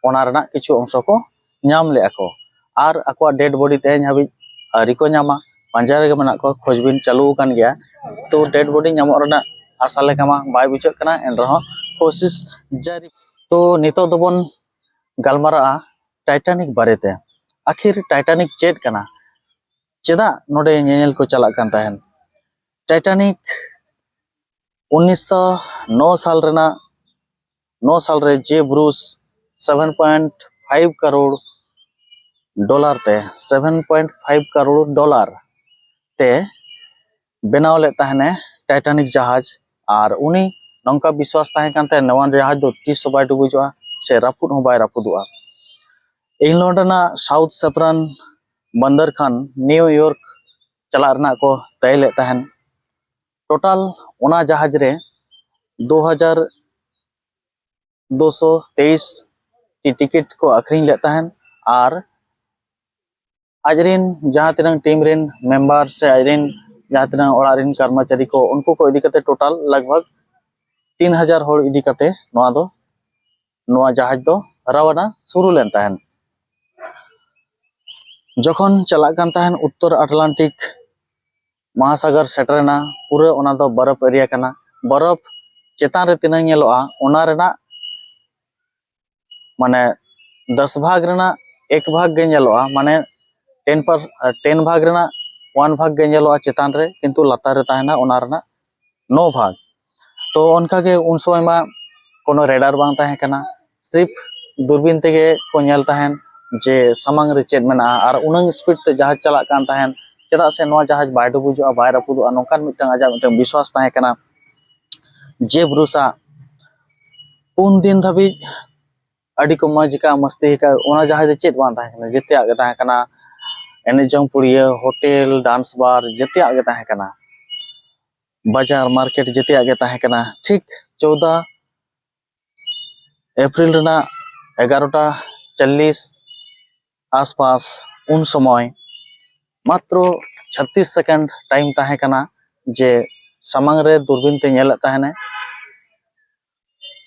ᱚᱱᱟ ᱨᱮᱱᱟᱜ ᱠᱤᱪᱷᱩ ᱚᱝᱥᱚ ᱠᱚ ᱧᱟᱢ ᱞᱮᱜᱼᱟ ᱠᱚ, ᱟᱨ ᱟᱠᱚᱣᱟᱜ ᱰᱮᱰ ᱵᱚᱰᱤ ᱛᱮᱦᱮᱧ ᱦᱟᱹᱵᱤᱡ ᱟᱹᱣᱨᱤ ᱠᱚ ᱧᱟᱢᱟ, ᱯᱟᱸᱡᱟ ᱨᱮᱜᱮ ᱢᱮᱱᱟᱜ ᱠᱚᱣᱟ, ᱠᱷᱚᱡᱽᱵᱤᱱ ᱪᱟᱹᱞᱩ ᱟᱠᱟᱱ ᱜᱮᱭᱟ᱾ ᱛᱚ ᱰᱮᱰ ᱵᱚᱰᱤ ᱧᱟᱢᱚᱜ ᱨᱮᱱᱟᱜ ᱟᱥᱟ ᱞᱮᱠᱟ ᱢᱟ ᱵᱟᱭ ᱵᱩᱡᱷᱟᱹᱜ ᱠᱟᱱᱟ, ᱮᱱ ᱨᱮᱦᱚᱸ ᱠᱳᱥᱤᱥ ᱡᱟᱹᱨᱤ᱾ ᱛᱚ ᱱᱤᱛᱚᱜ ᱫᱚᱵᱚᱱ ᱜᱟᱞᱢᱟᱨᱟᱜᱼᱟ ᱴᱟᱭᱴᱟᱱᱤᱠ ᱵᱟᱨᱮᱛᱮ᱾ ᱟᱹᱠᱷᱤᱨ ᱴᱟᱭᱴᱟᱱᱤᱠ ᱪᱮᱫ ᱠᱟᱱᱟ? ᱪᱮᱫᱟᱜ ᱱᱚᱰᱮ ᱧᱮᱧᱮᱞ ᱠᱚ ᱪᱟᱞᱟᱜ ᱠᱟᱱ ᱛᱟᱦᱮᱱ? ᱴᱟᱭᱴᱟᱱᱤᱠ ᱩᱱᱤᱥᱥᱚ ᱱᱚ ᱥᱟᱞ ᱨᱮᱱᱟᱜ, ᱱᱚ ᱥᱟᱞ ᱨᱮ ᱡᱮ ᱵᱨᱩᱥ seven point five crore dollar ᱛᱮ, seven point five crore dollar ᱛᱮ ᱵᱮᱱᱟᱣ ᱞᱮᱫ ᱛᱟᱦᱮᱱᱮ ᱴᱟᱭᱴᱟᱱᱤᱠ ᱡᱟᱦᱟᱡᱽ᱾ ᱟᱨ ᱩᱱᱤ ᱱᱚᱝᱠᱟ ᱵᱤᱥᱣᱟᱥ ᱛᱟᱦᱮᱸ ᱠᱟᱱ ᱛᱟᱭᱟ, ᱱᱚᱣᱟ ᱡᱟᱦᱟᱡᱽ ᱫᱚ ᱛᱤᱥ ᱦᱚᱸ ᱵᱟᱭ ᱰᱩᱵᱩᱡᱚᱜᱼᱟ ᱥᱮ ᱨᱟᱹᱯᱩᱫ ᱦᱚᱸ ᱵᱟᱭ ᱨᱟᱹᱯᱩᱫᱚᱜᱼᱟ᱾ ᱤᱝᱞᱚᱱᱰ ᱨᱮᱱᱟᱜ ᱥᱟᱣᱩᱛ ᱥᱮᱯᱨᱟᱱ ᱵᱟᱱᱫᱟᱨ ᱠᱷᱚᱱ ᱱᱤᱭᱩ ᱤᱭᱚᱨᱠ ᱪᱟᱞᱟᱜ ᱨᱮᱱᱟᱜ ᱠᱚ ᱛᱟᱭ ᱞᱮᱫ ᱛᱟᱦᱮᱱ᱾ ᱴᱳᱴᱟᱞ ᱚᱱᱟ ᱡᱟᱦᱟᱡᱽ ᱨᱮ ᱫᱩ ᱦᱟᱡᱟᱨ ᱫᱩᱥᱚ ᱛᱮᱭᱤᱥ ᱴᱤ ᱴᱤᱠᱤᱴ ᱠᱚ ᱟᱹᱠᱷᱨᱤᱧ ᱞᱮᱫ ᱛᱟᱦᱮᱱ᱾ ᱟᱨ ᱟᱡᱨᱮᱱ ᱡᱟᱦᱟᱸ ᱛᱤᱱᱟᱹᱝ ᱴᱤᱢ ᱨᱮᱱ ᱢᱮᱢᱵᱟᱨ ᱥᱮ ᱟᱡᱨᱮᱱ ᱡᱟᱦᱟᱸ ᱛᱤᱱᱟᱹᱝ ᱚᱲᱟᱜ ᱨᱮᱱ ᱠᱚᱨᱢᱚᱪᱟᱨᱤ ᱠᱚ, ᱩᱱᱠᱩ ᱠᱚ ᱤᱫᱤ ᱠᱟᱛᱮ ᱴᱳᱴᱟᱞ ᱞᱟᱜᱽ ᱵᱷᱟᱜᱽ ᱛᱤᱱ ᱦᱟᱡᱟᱨ ᱦᱚᱲ ᱤᱫᱤ ᱠᱟᱛᱮ ᱱᱚᱣᱟ ᱫᱚ, ᱱᱚᱣᱟ ᱡᱟᱦᱟᱡᱽ ᱫᱚ ᱨᱟᱣᱟᱱᱟ ᱥᱩᱨᱩ ᱞᱮᱱ ᱛᱟᱦᱮᱱ᱾ ᱡᱚᱠᱷᱚᱱ ᱪᱟᱞᱟᱜ ᱠᱟᱱ ᱛᱟᱦᱮᱱ ᱩᱛᱛᱚᱨ ᱟᱴᱞᱟᱱᱴᱤᱠ ᱢᱚᱦᱟᱥᱟᱜᱚᱨ ᱥᱮᱴᱮᱨᱮᱱᱟ, ᱯᱩᱨᱟᱹ ᱚᱱᱟ ᱫᱚ ᱵᱚᱨᱚᱯ ᱮᱨᱤᱭᱟ ᱠᱟᱱᱟ᱾ ᱵᱚᱨᱚᱯ ᱪᱮᱛᱟᱱ ᱨᱮ ᱛᱤᱱᱟᱹᱜ ᱧᱮᱞᱚᱜᱼᱟ, ᱚᱱᱟ ᱨᱮᱱᱟᱜ ᱢᱟᱱᱮ ᱫᱚᱥ ᱵᱷᱟᱜᱽ ᱨᱮᱱᱟᱜ ᱮᱠ ᱵᱷᱟᱜᱽ ᱜᱮ ᱧᱮᱞᱚᱜᱼᱟ, ᱢᱟᱱᱮ ᱴᱮᱱ ᱯᱟᱨ ᱴᱮᱱ ᱵᱷᱟᱜᱽ ᱨᱮᱱᱟᱜ ᱚᱣᱟᱱ ᱵᱷᱟᱜᱽ ᱜᱮ ᱧᱮᱞᱚᱜᱼᱟ ᱪᱮᱛᱟᱱ ᱨᱮ, ᱠᱤᱱᱛᱩ ᱞᱟᱛᱟᱨ ᱨᱮ ᱛᱟᱦᱮᱱᱟ ᱚᱱᱟ ᱨᱮᱱᱟᱜ ᱱᱚ ᱵᱷᱟᱜᱽ᱾ ᱛᱚ ᱚᱱᱠᱟᱜᱮ ᱩᱱ ᱥᱚᱢᱚᱭ ᱢᱟ ᱠᱳᱱᱳ ᱨᱮᱰᱟᱨ ᱵᱟᱝ ᱛᱟᱦᱮᱸ ᱠᱟᱱᱟ, ᱥᱤᱨᱯ ᱫᱩᱨᱵᱤᱱ ᱛᱮᱜᱮ ᱠᱚ ᱧᱮᱞ ᱛᱟᱦᱮᱱ ᱡᱮ ᱥᱟᱢᱟᱝ ᱨᱮ ᱪᱮᱫ ᱢᱮᱱᱟᱜᱼᱟ᱾ ᱟᱨ ᱩᱱᱟᱹᱝ ᱥᱯᱤᱰ ᱛᱮ ᱡᱟᱦᱟᱡᱽ ᱪᱟᱞᱟᱜ ᱠᱟᱱ ᱛᱟᱦᱮᱱ, ᱪᱮᱫᱟᱜ ᱥᱮ ᱱᱚᱣᱟ ᱡᱟᱦᱟᱡᱽ ᱵᱟᱭ ᱰᱩᱵᱩᱡᱚᱜᱼᱟ, ᱵᱟᱭ ᱨᱟᱹᱯᱩᱫᱚᱜᱼᱟ, ᱱᱚᱝᱠᱟᱱ ᱢᱤᱫᱴᱟᱝ ᱟᱡᱟᱜ ᱢᱤᱫᱴᱟᱝ ᱵᱤᱥᱣᱟᱥ ᱛᱟᱦᱮᱸ ᱠᱟᱱᱟ᱾ ᱡᱮ ᱵᱨᱩᱥᱟᱜ ᱯᱩᱱ ᱫᱤᱱ ᱫᱷᱟᱹᱵᱤᱡ ᱟᱹᱰᱤ ᱠᱚ ᱢᱚᱡᱽ ᱟᱠᱟᱫ, ᱢᱟᱹᱥᱛᱤ ᱟᱠᱟᱫ᱾ ᱚᱱᱟ ᱡᱟᱦᱟᱡᱽ ᱨᱮ ᱪᱮᱫ ᱵᱟᱝ ᱛᱟᱦᱮᱸ ᱠᱟᱱᱟ, ᱡᱮᱛᱮᱭᱟᱜ ᱜᱮ ᱛᱟᱦᱮᱸ ᱠᱟᱱᱟ᱾ ᱮᱱᱮᱡ ᱡᱚᱝ ᱯᱩᱲᱤᱭᱟᱹ, ᱦᱳᱴᱮᱞ, ᱰᱟᱱᱥ ᱵᱟᱨ, ᱡᱮᱛᱮᱭᱟᱜ ᱜᱮ ᱛᱟᱦᱮᱸ ᱠᱟᱱᱟ᱾ ᱵᱟᱡᱟᱨ ᱢᱟᱨᱠᱮᱴ ᱡᱮᱛᱮᱭᱟᱜ ᱜᱮ ᱛᱟᱦᱮᱸ ᱠᱟᱱᱟ᱾ ᱴᱷᱤᱠ ᱪᱳᱫᱟ ᱮᱯᱨᱤᱞ ᱨᱮᱱᱟᱜ ᱮᱜᱟᱨᱚᱴᱟ ᱪᱚᱞᱞᱤᱥ ᱟᱥᱯᱟᱥ, ᱩᱱ ᱥᱚᱢᱚᱭ ᱢᱟᱛᱨᱚ ᱪᱷᱟᱛᱛᱤᱥ ᱥᱮᱠᱮᱱᱰ ᱴᱟᱭᱤᱢ ᱛᱟᱦᱮᱸ ᱠᱟᱱᱟ ᱡᱮ ᱥᱟᱢᱟᱝ ᱨᱮ ᱫᱩᱨᱵᱤᱱ ᱛᱮ ᱧᱮᱞᱮᱫ ᱛᱟᱦᱮᱱᱮ᱾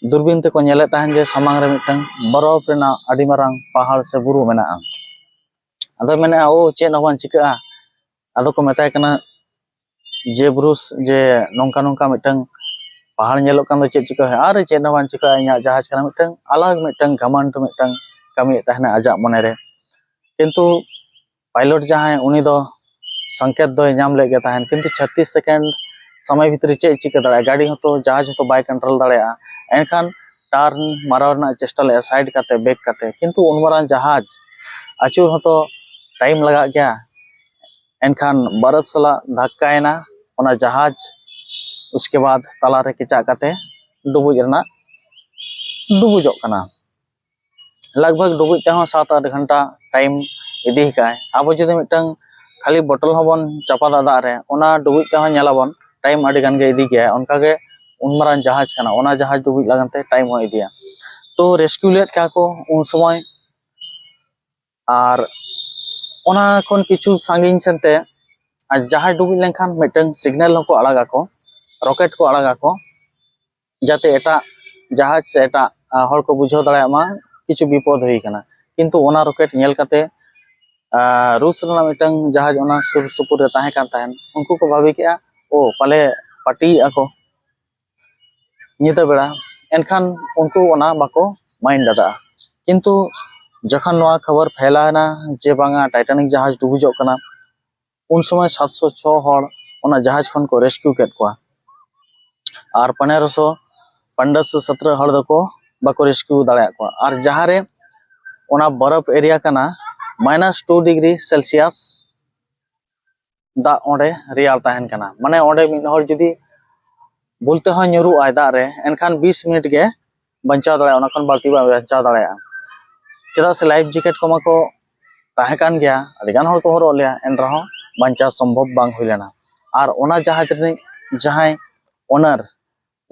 ᱫᱩᱨᱵᱤᱱ ᱛᱮᱠᱚ ᱧᱮᱞᱮᱫ ᱛᱟᱦᱮᱱ ᱡᱮ ᱥᱟᱢᱟᱝ ᱨᱮ ᱢᱤᱫᱴᱟᱝ ᱵᱚᱨᱚᱯᱷ ᱨᱮᱱᱟᱜ ᱟᱹᱰᱤ ᱢᱟᱨᱟᱝ ᱯᱟᱦᱟᱲ ᱥᱮ ᱵᱩᱨᱩ ᱢᱮᱱᱟᱜᱼᱟ᱾ ᱟᱫᱚᱭ ᱢᱮᱱᱮᱫᱼᱟ, "ᱳ, ᱪᱮᱫ ᱦᱚᱸ ᱵᱟᱝ ᱪᱤᱠᱟᱹᱜᱼᱟ?" ᱟᱫᱚ ᱠᱚ ᱢᱮᱛᱟᱭ ᱠᱟᱱᱟ ᱡᱮ, "ᱵᱨᱩᱥ, ᱡᱮ ᱱᱚᱝᱠᱟ ᱱᱚᱝᱠᱟ ᱢᱤᱫᱴᱟᱝ ᱯᱟᱦᱟᱲ ᱧᱮᱞᱚᱜ ᱠᱟᱱ ᱫᱚ, ᱪᱮᱫ ᱪᱤᱠᱟᱹ ᱦᱩᱭᱩᱜᱼᱟ?" "ᱟᱨᱮ, ᱪᱮᱫ ᱦᱚᱸ ᱵᱟᱝ ᱪᱤᱠᱟᱹᱜᱼᱟ, ᱤᱧᱟᱹᱜ ᱡᱟᱦᱟᱡᱽ ᱠᱟᱱᱟ, ᱢᱤᱫᱴᱟᱝ ᱟᱞᱟᱜᱽ ᱢᱤᱫᱴᱟᱝ ᱜᱷᱟᱢᱟᱱᱰ ᱢᱤᱫᱴᱟᱝ ᱠᱟᱹᱢᱤᱭᱮᱫ ᱛᱟᱦᱮᱱᱟ ᱟᱡᱟᱜ ᱢᱚᱱᱮᱨᱮ᱾ ᱠᱤᱱᱛᱩ ᱯᱟᱭᱞᱚᱴ ᱡᱟᱦᱟᱸᱭ, ᱩᱱᱤ ᱫᱚ ᱥᱚᱝᱠᱮᱛ ᱫᱚᱭ ᱧᱟᱢ ᱞᱮᱫ ᱜᱮ ᱛᱟᱦᱮᱸᱫ, ᱠᱤᱱᱛᱩ ᱪᱷᱟᱛᱛᱤᱥ ᱥᱮᱠᱮᱱᱰ ᱥᱚᱢᱚᱭ ᱵᱷᱤᱛᱨᱤ ᱪᱮᱫ ᱮ ᱪᱤᱠᱟᱹ ᱫᱟᱲᱮᱭᱟᱜᱼᱟ? ᱜᱟᱹᱰᱤ ᱦᱚᱸᱛᱚ, ᱡᱟᱦᱟᱡᱽ ᱦᱚᱸᱛᱚ ᱵᱟᱭ ᱠᱚᱱᱴᱨᱳᱞ ᱫᱟᱲᱮᱭᱟᱜᱼᱟ᱾ ᱮᱱᱠᱷᱟᱱ ᱴᱟᱨᱱ ᱢᱟᱨᱟᱣ ᱨᱮᱱᱟᱜ ᱪᱮᱥᱴᱟ ᱞᱮᱫᱼᱟ, ᱥᱟᱭᱤᱰ ᱠᱟᱛᱮ, ᱵᱮᱠ ᱠᱟᱛᱮ, ᱠᱤᱱᱛᱩ ᱩᱱ ᱢᱟᱨᱟᱝ ᱡᱟᱦᱟᱡᱽ ᱟᱹᱪᱩᱨ ᱦᱚᱸᱛᱚ ᱴᱟᱭᱤᱢ ᱞᱟᱜᱟᱜ ᱜᱮᱭᱟ᱾ ᱮᱱᱠᱷᱟᱱ ᱵᱟᱨᱚᱯ ᱥᱟᱞᱟᱜ ᱫᱷᱟᱠᱠᱟᱭᱮᱱᱟ ᱚᱱᱟ ᱡᱟᱦᱟᱡᱽ, ᱩᱥᱠᱮ ᱵᱟᱫ ᱛᱟᱞᱟᱨᱮ ᱠᱮᱪᱟᱜ ᱠᱟᱛᱮ ᱰᱩᱵᱩᱡ ᱨᱮᱱᱟᱜ, ᱰᱩᱵᱩᱡᱚᱜ ᱠᱟᱱᱟ᱾ ᱞᱟᱜᱽ ᱵᱷᱟᱜᱽ ᱰᱩᱵᱩᱡ ᱛᱮᱦᱚᱸ ᱥᱟᱛ ᱟᱴ ᱜᱷᱚᱱᱴᱟ ᱴᱟᱭᱤᱢ ᱤᱫᱤ ᱠᱟᱜᱼᱟᱭ᱾ ᱟᱵᱚ ᱡᱩᱫᱤ ᱢᱤᱫᱴᱟᱝ ᱠᱷᱟᱹᱞᱤ ᱵᱚᱴᱚᱞ ᱦᱚᱸᱵᱚᱱ ᱪᱟᱯᱟᱫᱟ ᱫᱟᱜ ᱨᱮ, ᱚᱱᱟ ᱰᱩᱵᱩᱡ ᱛᱮᱦᱚᱸ ᱧᱮᱞᱟᱵᱚᱱ ᱴᱟᱭᱤᱢ ᱟᱹᱰᱤ ᱜᱟᱱ ᱜᱮ ᱤᱫᱤ ᱜᱮᱭᱟᱭ᱾ ᱚᱱᱠᱟᱜᱮ ᱩᱱ ᱢᱟᱨᱟᱝ ᱡᱟᱦᱟᱡᱽ ᱠᱟᱱᱟ, ᱚᱱᱟ ᱡᱟᱦᱟᱡᱽ ᱰᱩᱵᱩᱡ ᱞᱟᱹᱜᱤᱫ ᱛᱮ ᱴᱟᱭᱤᱢ ᱦᱚᱸ ᱤᱫᱤᱭᱟ᱾ ᱛᱚ ᱨᱮᱥᱠᱤᱭᱩ ᱞᱮᱫ ᱠᱚᱣᱟ ᱠᱚ ᱩᱱ ᱥᱚᱢᱚᱭ, ᱟᱨ ᱚᱱᱟ ᱠᱷᱚᱱ ᱠᱤᱪᱷᱩ ᱥᱟᱺᱜᱤᱧ ᱥᱮᱱᱛᱮ, ᱟᱨ ᱡᱟᱦᱟᱡᱽ ᱰᱩᱵᱩᱡ ᱞᱮᱱᱠᱷᱟᱱ ᱢᱤᱫᱴᱟᱝ ᱥᱤᱜᱽᱱᱟᱞ ᱦᱚᱸᱠᱚ ᱟᱲᱟᱜᱟᱠᱚ, ᱨᱚᱠᱮᱴ ᱠᱚ ᱟᱲᱟᱜᱟᱠᱚ, ᱡᱟᱛᱮ ᱮᱴᱟᱜ ᱡᱟᱦᱟᱡᱽ ᱥᱮ ᱮᱴᱟᱜ, ᱟ, ᱦᱚᱲ ᱠᱚ ᱵᱩᱡᱷᱟᱹᱣ ᱫᱟᱲᱮᱭᱟᱜ ᱢᱟ ᱠᱤᱪᱷᱩ ᱵᱤᱯᱚᱫ ᱦᱩᱭ ᱟᱠᱟᱱᱟ᱾ ᱠᱤᱱᱛᱩ ᱚᱱᱟ ᱨᱚᱠᱮᱴ ᱧᱮᱞ ᱠᱟᱛᱮ, ᱟ, ᱨᱩᱥ ᱨᱮᱱᱟᱜ ᱢᱤᱫᱴᱟᱝ ᱡᱟᱦᱟᱡᱽ ᱚᱱᱟ ᱥᱩᱨ ᱥᱩᱯᱩᱨ ᱨᱮ ᱛᱟᱦᱮᱸ ᱠᱟᱱ ᱛᱟᱦᱮᱸᱱ, ᱩᱱᱠᱩ ᱠᱚ ᱵᱷᱟᱹᱵᱤ ᱠᱮᱜᱼᱟ, "ᱳ, ᱯᱟᱞᱮ ᱯᱟᱹᱴᱤᱭᱮᱜᱼᱟ ᱠᱚ ᱧᱤᱫᱟᱹ ᱵᱮᱲᱟ", ᱮᱱᱠᱷᱟᱱ ᱩᱱᱠᱩ ᱚᱱᱟ ᱵᱟᱠᱚ ᱢᱟᱭᱤᱱᱰ ᱟᱫᱟ᱾ ᱠᱤᱱᱛᱩ ᱡᱚᱠᱷᱚᱱ ᱱᱚᱣᱟ ᱠᱷᱚᱵᱚᱨ ᱯᱷᱮᱞᱟᱣ ᱮᱱᱟ ᱡᱮ ᱵᱟᱝᱟ ᱴᱟᱭᱴᱟᱱᱤᱠ ᱡᱟᱦᱟᱡᱽ ᱰᱩᱵᱩᱡᱚᱜ ᱠᱟᱱᱟ, ᱩᱱ ᱥᱚᱢᱚᱭ ᱥᱟᱛᱥᱚ ᱪᱷᱚ ᱦᱚᱲ ᱚᱱᱟ ᱡᱟᱦᱟᱡᱽ ᱠᱷᱚᱱ ᱠᱚ ᱨᱮᱥᱠᱤᱭᱩ ᱠᱮᱫ ᱠᱚᱣᱟ, ᱟᱨ ᱯᱚᱱᱮᱨᱚᱥᱚ, ᱯᱚᱱᱮᱨᱚᱥᱚ ᱥᱚᱛᱨᱚ ᱦᱚᱲ ᱫᱚᱠᱚ ᱵᱟᱠᱚ ᱨᱮᱥᱠᱤᱭᱩ ᱫᱟᱲᱮᱭᱟᱜ ᱠᱚᱣᱟ᱾ ᱟᱨ ᱡᱟᱦᱟᱸᱨᱮ ᱚᱱᱟ ᱵᱚᱨᱚᱯᱷ ᱮᱨᱤᱭᱟ ᱠᱟᱱᱟ, ᱢᱟᱭᱱᱟᱥ ᱴᱩ ᱰᱤᱜᱽᱨᱤ ᱥᱮᱞᱥᱤᱭᱟᱥ ᱫᱟᱜ ᱚᱸᱰᱮ ᱨᱮᱭᱟᱲ ᱛᱟᱦᱮᱱ ᱠᱟᱱᱟ᱾ ᱢᱟᱱᱮ ᱚᱸᱰᱮ ᱢᱤᱫ ᱦᱚᱲ ᱡᱩᱫᱤ ᱵᱷᱩᱞ ᱛᱮᱦᱚᱸ ᱧᱩᱨᱩᱜ ᱟᱭ ᱫᱟᱜ ᱨᱮ, ᱮᱱᱠᱷᱟᱱ ᱵᱤᱥ ᱢᱤᱱᱤᱴ ᱜᱮ ᱵᱟᱧᱪᱟᱣ ᱫᱟᱲᱮᱭᱟᱜᱼᱟ, ᱚᱱᱟ ᱠᱷᱚᱱ ᱵᱟᱹᱲᱛᱤ ᱵᱟᱭ ᱵᱟᱧᱪᱟᱣ ᱫᱟᱲᱮᱭᱟᱜᱼᱟ᱾ ᱪᱮᱫᱟᱜ ᱥᱮ ᱞᱟᱭᱤᱯᱷ ᱡᱮᱠᱮᱴ ᱠᱚᱢᱟ ᱠᱚ ᱛᱟᱦᱮᱸ ᱠᱟᱱ ᱜᱮᱭᱟ, ᱟᱹᱰᱤ ᱜᱟᱱ ᱦᱚᱲ ᱠᱚ ᱦᱚᱨᱚᱜ ᱞᱮᱜᱼᱟ, ᱮᱱ ᱨᱮᱦᱚᱸ ᱵᱟᱧᱪᱟᱣ ᱥᱚᱢᱵᱷᱚᱵ ᱵᱟᱝ ᱦᱩᱭ ᱞᱮᱱᱟ᱾ ᱟᱨ ᱚᱱᱟ ᱡᱟᱦᱟᱡᱽ ᱨᱤᱱᱤᱡ ᱡᱟᱦᱟᱸᱭ owner,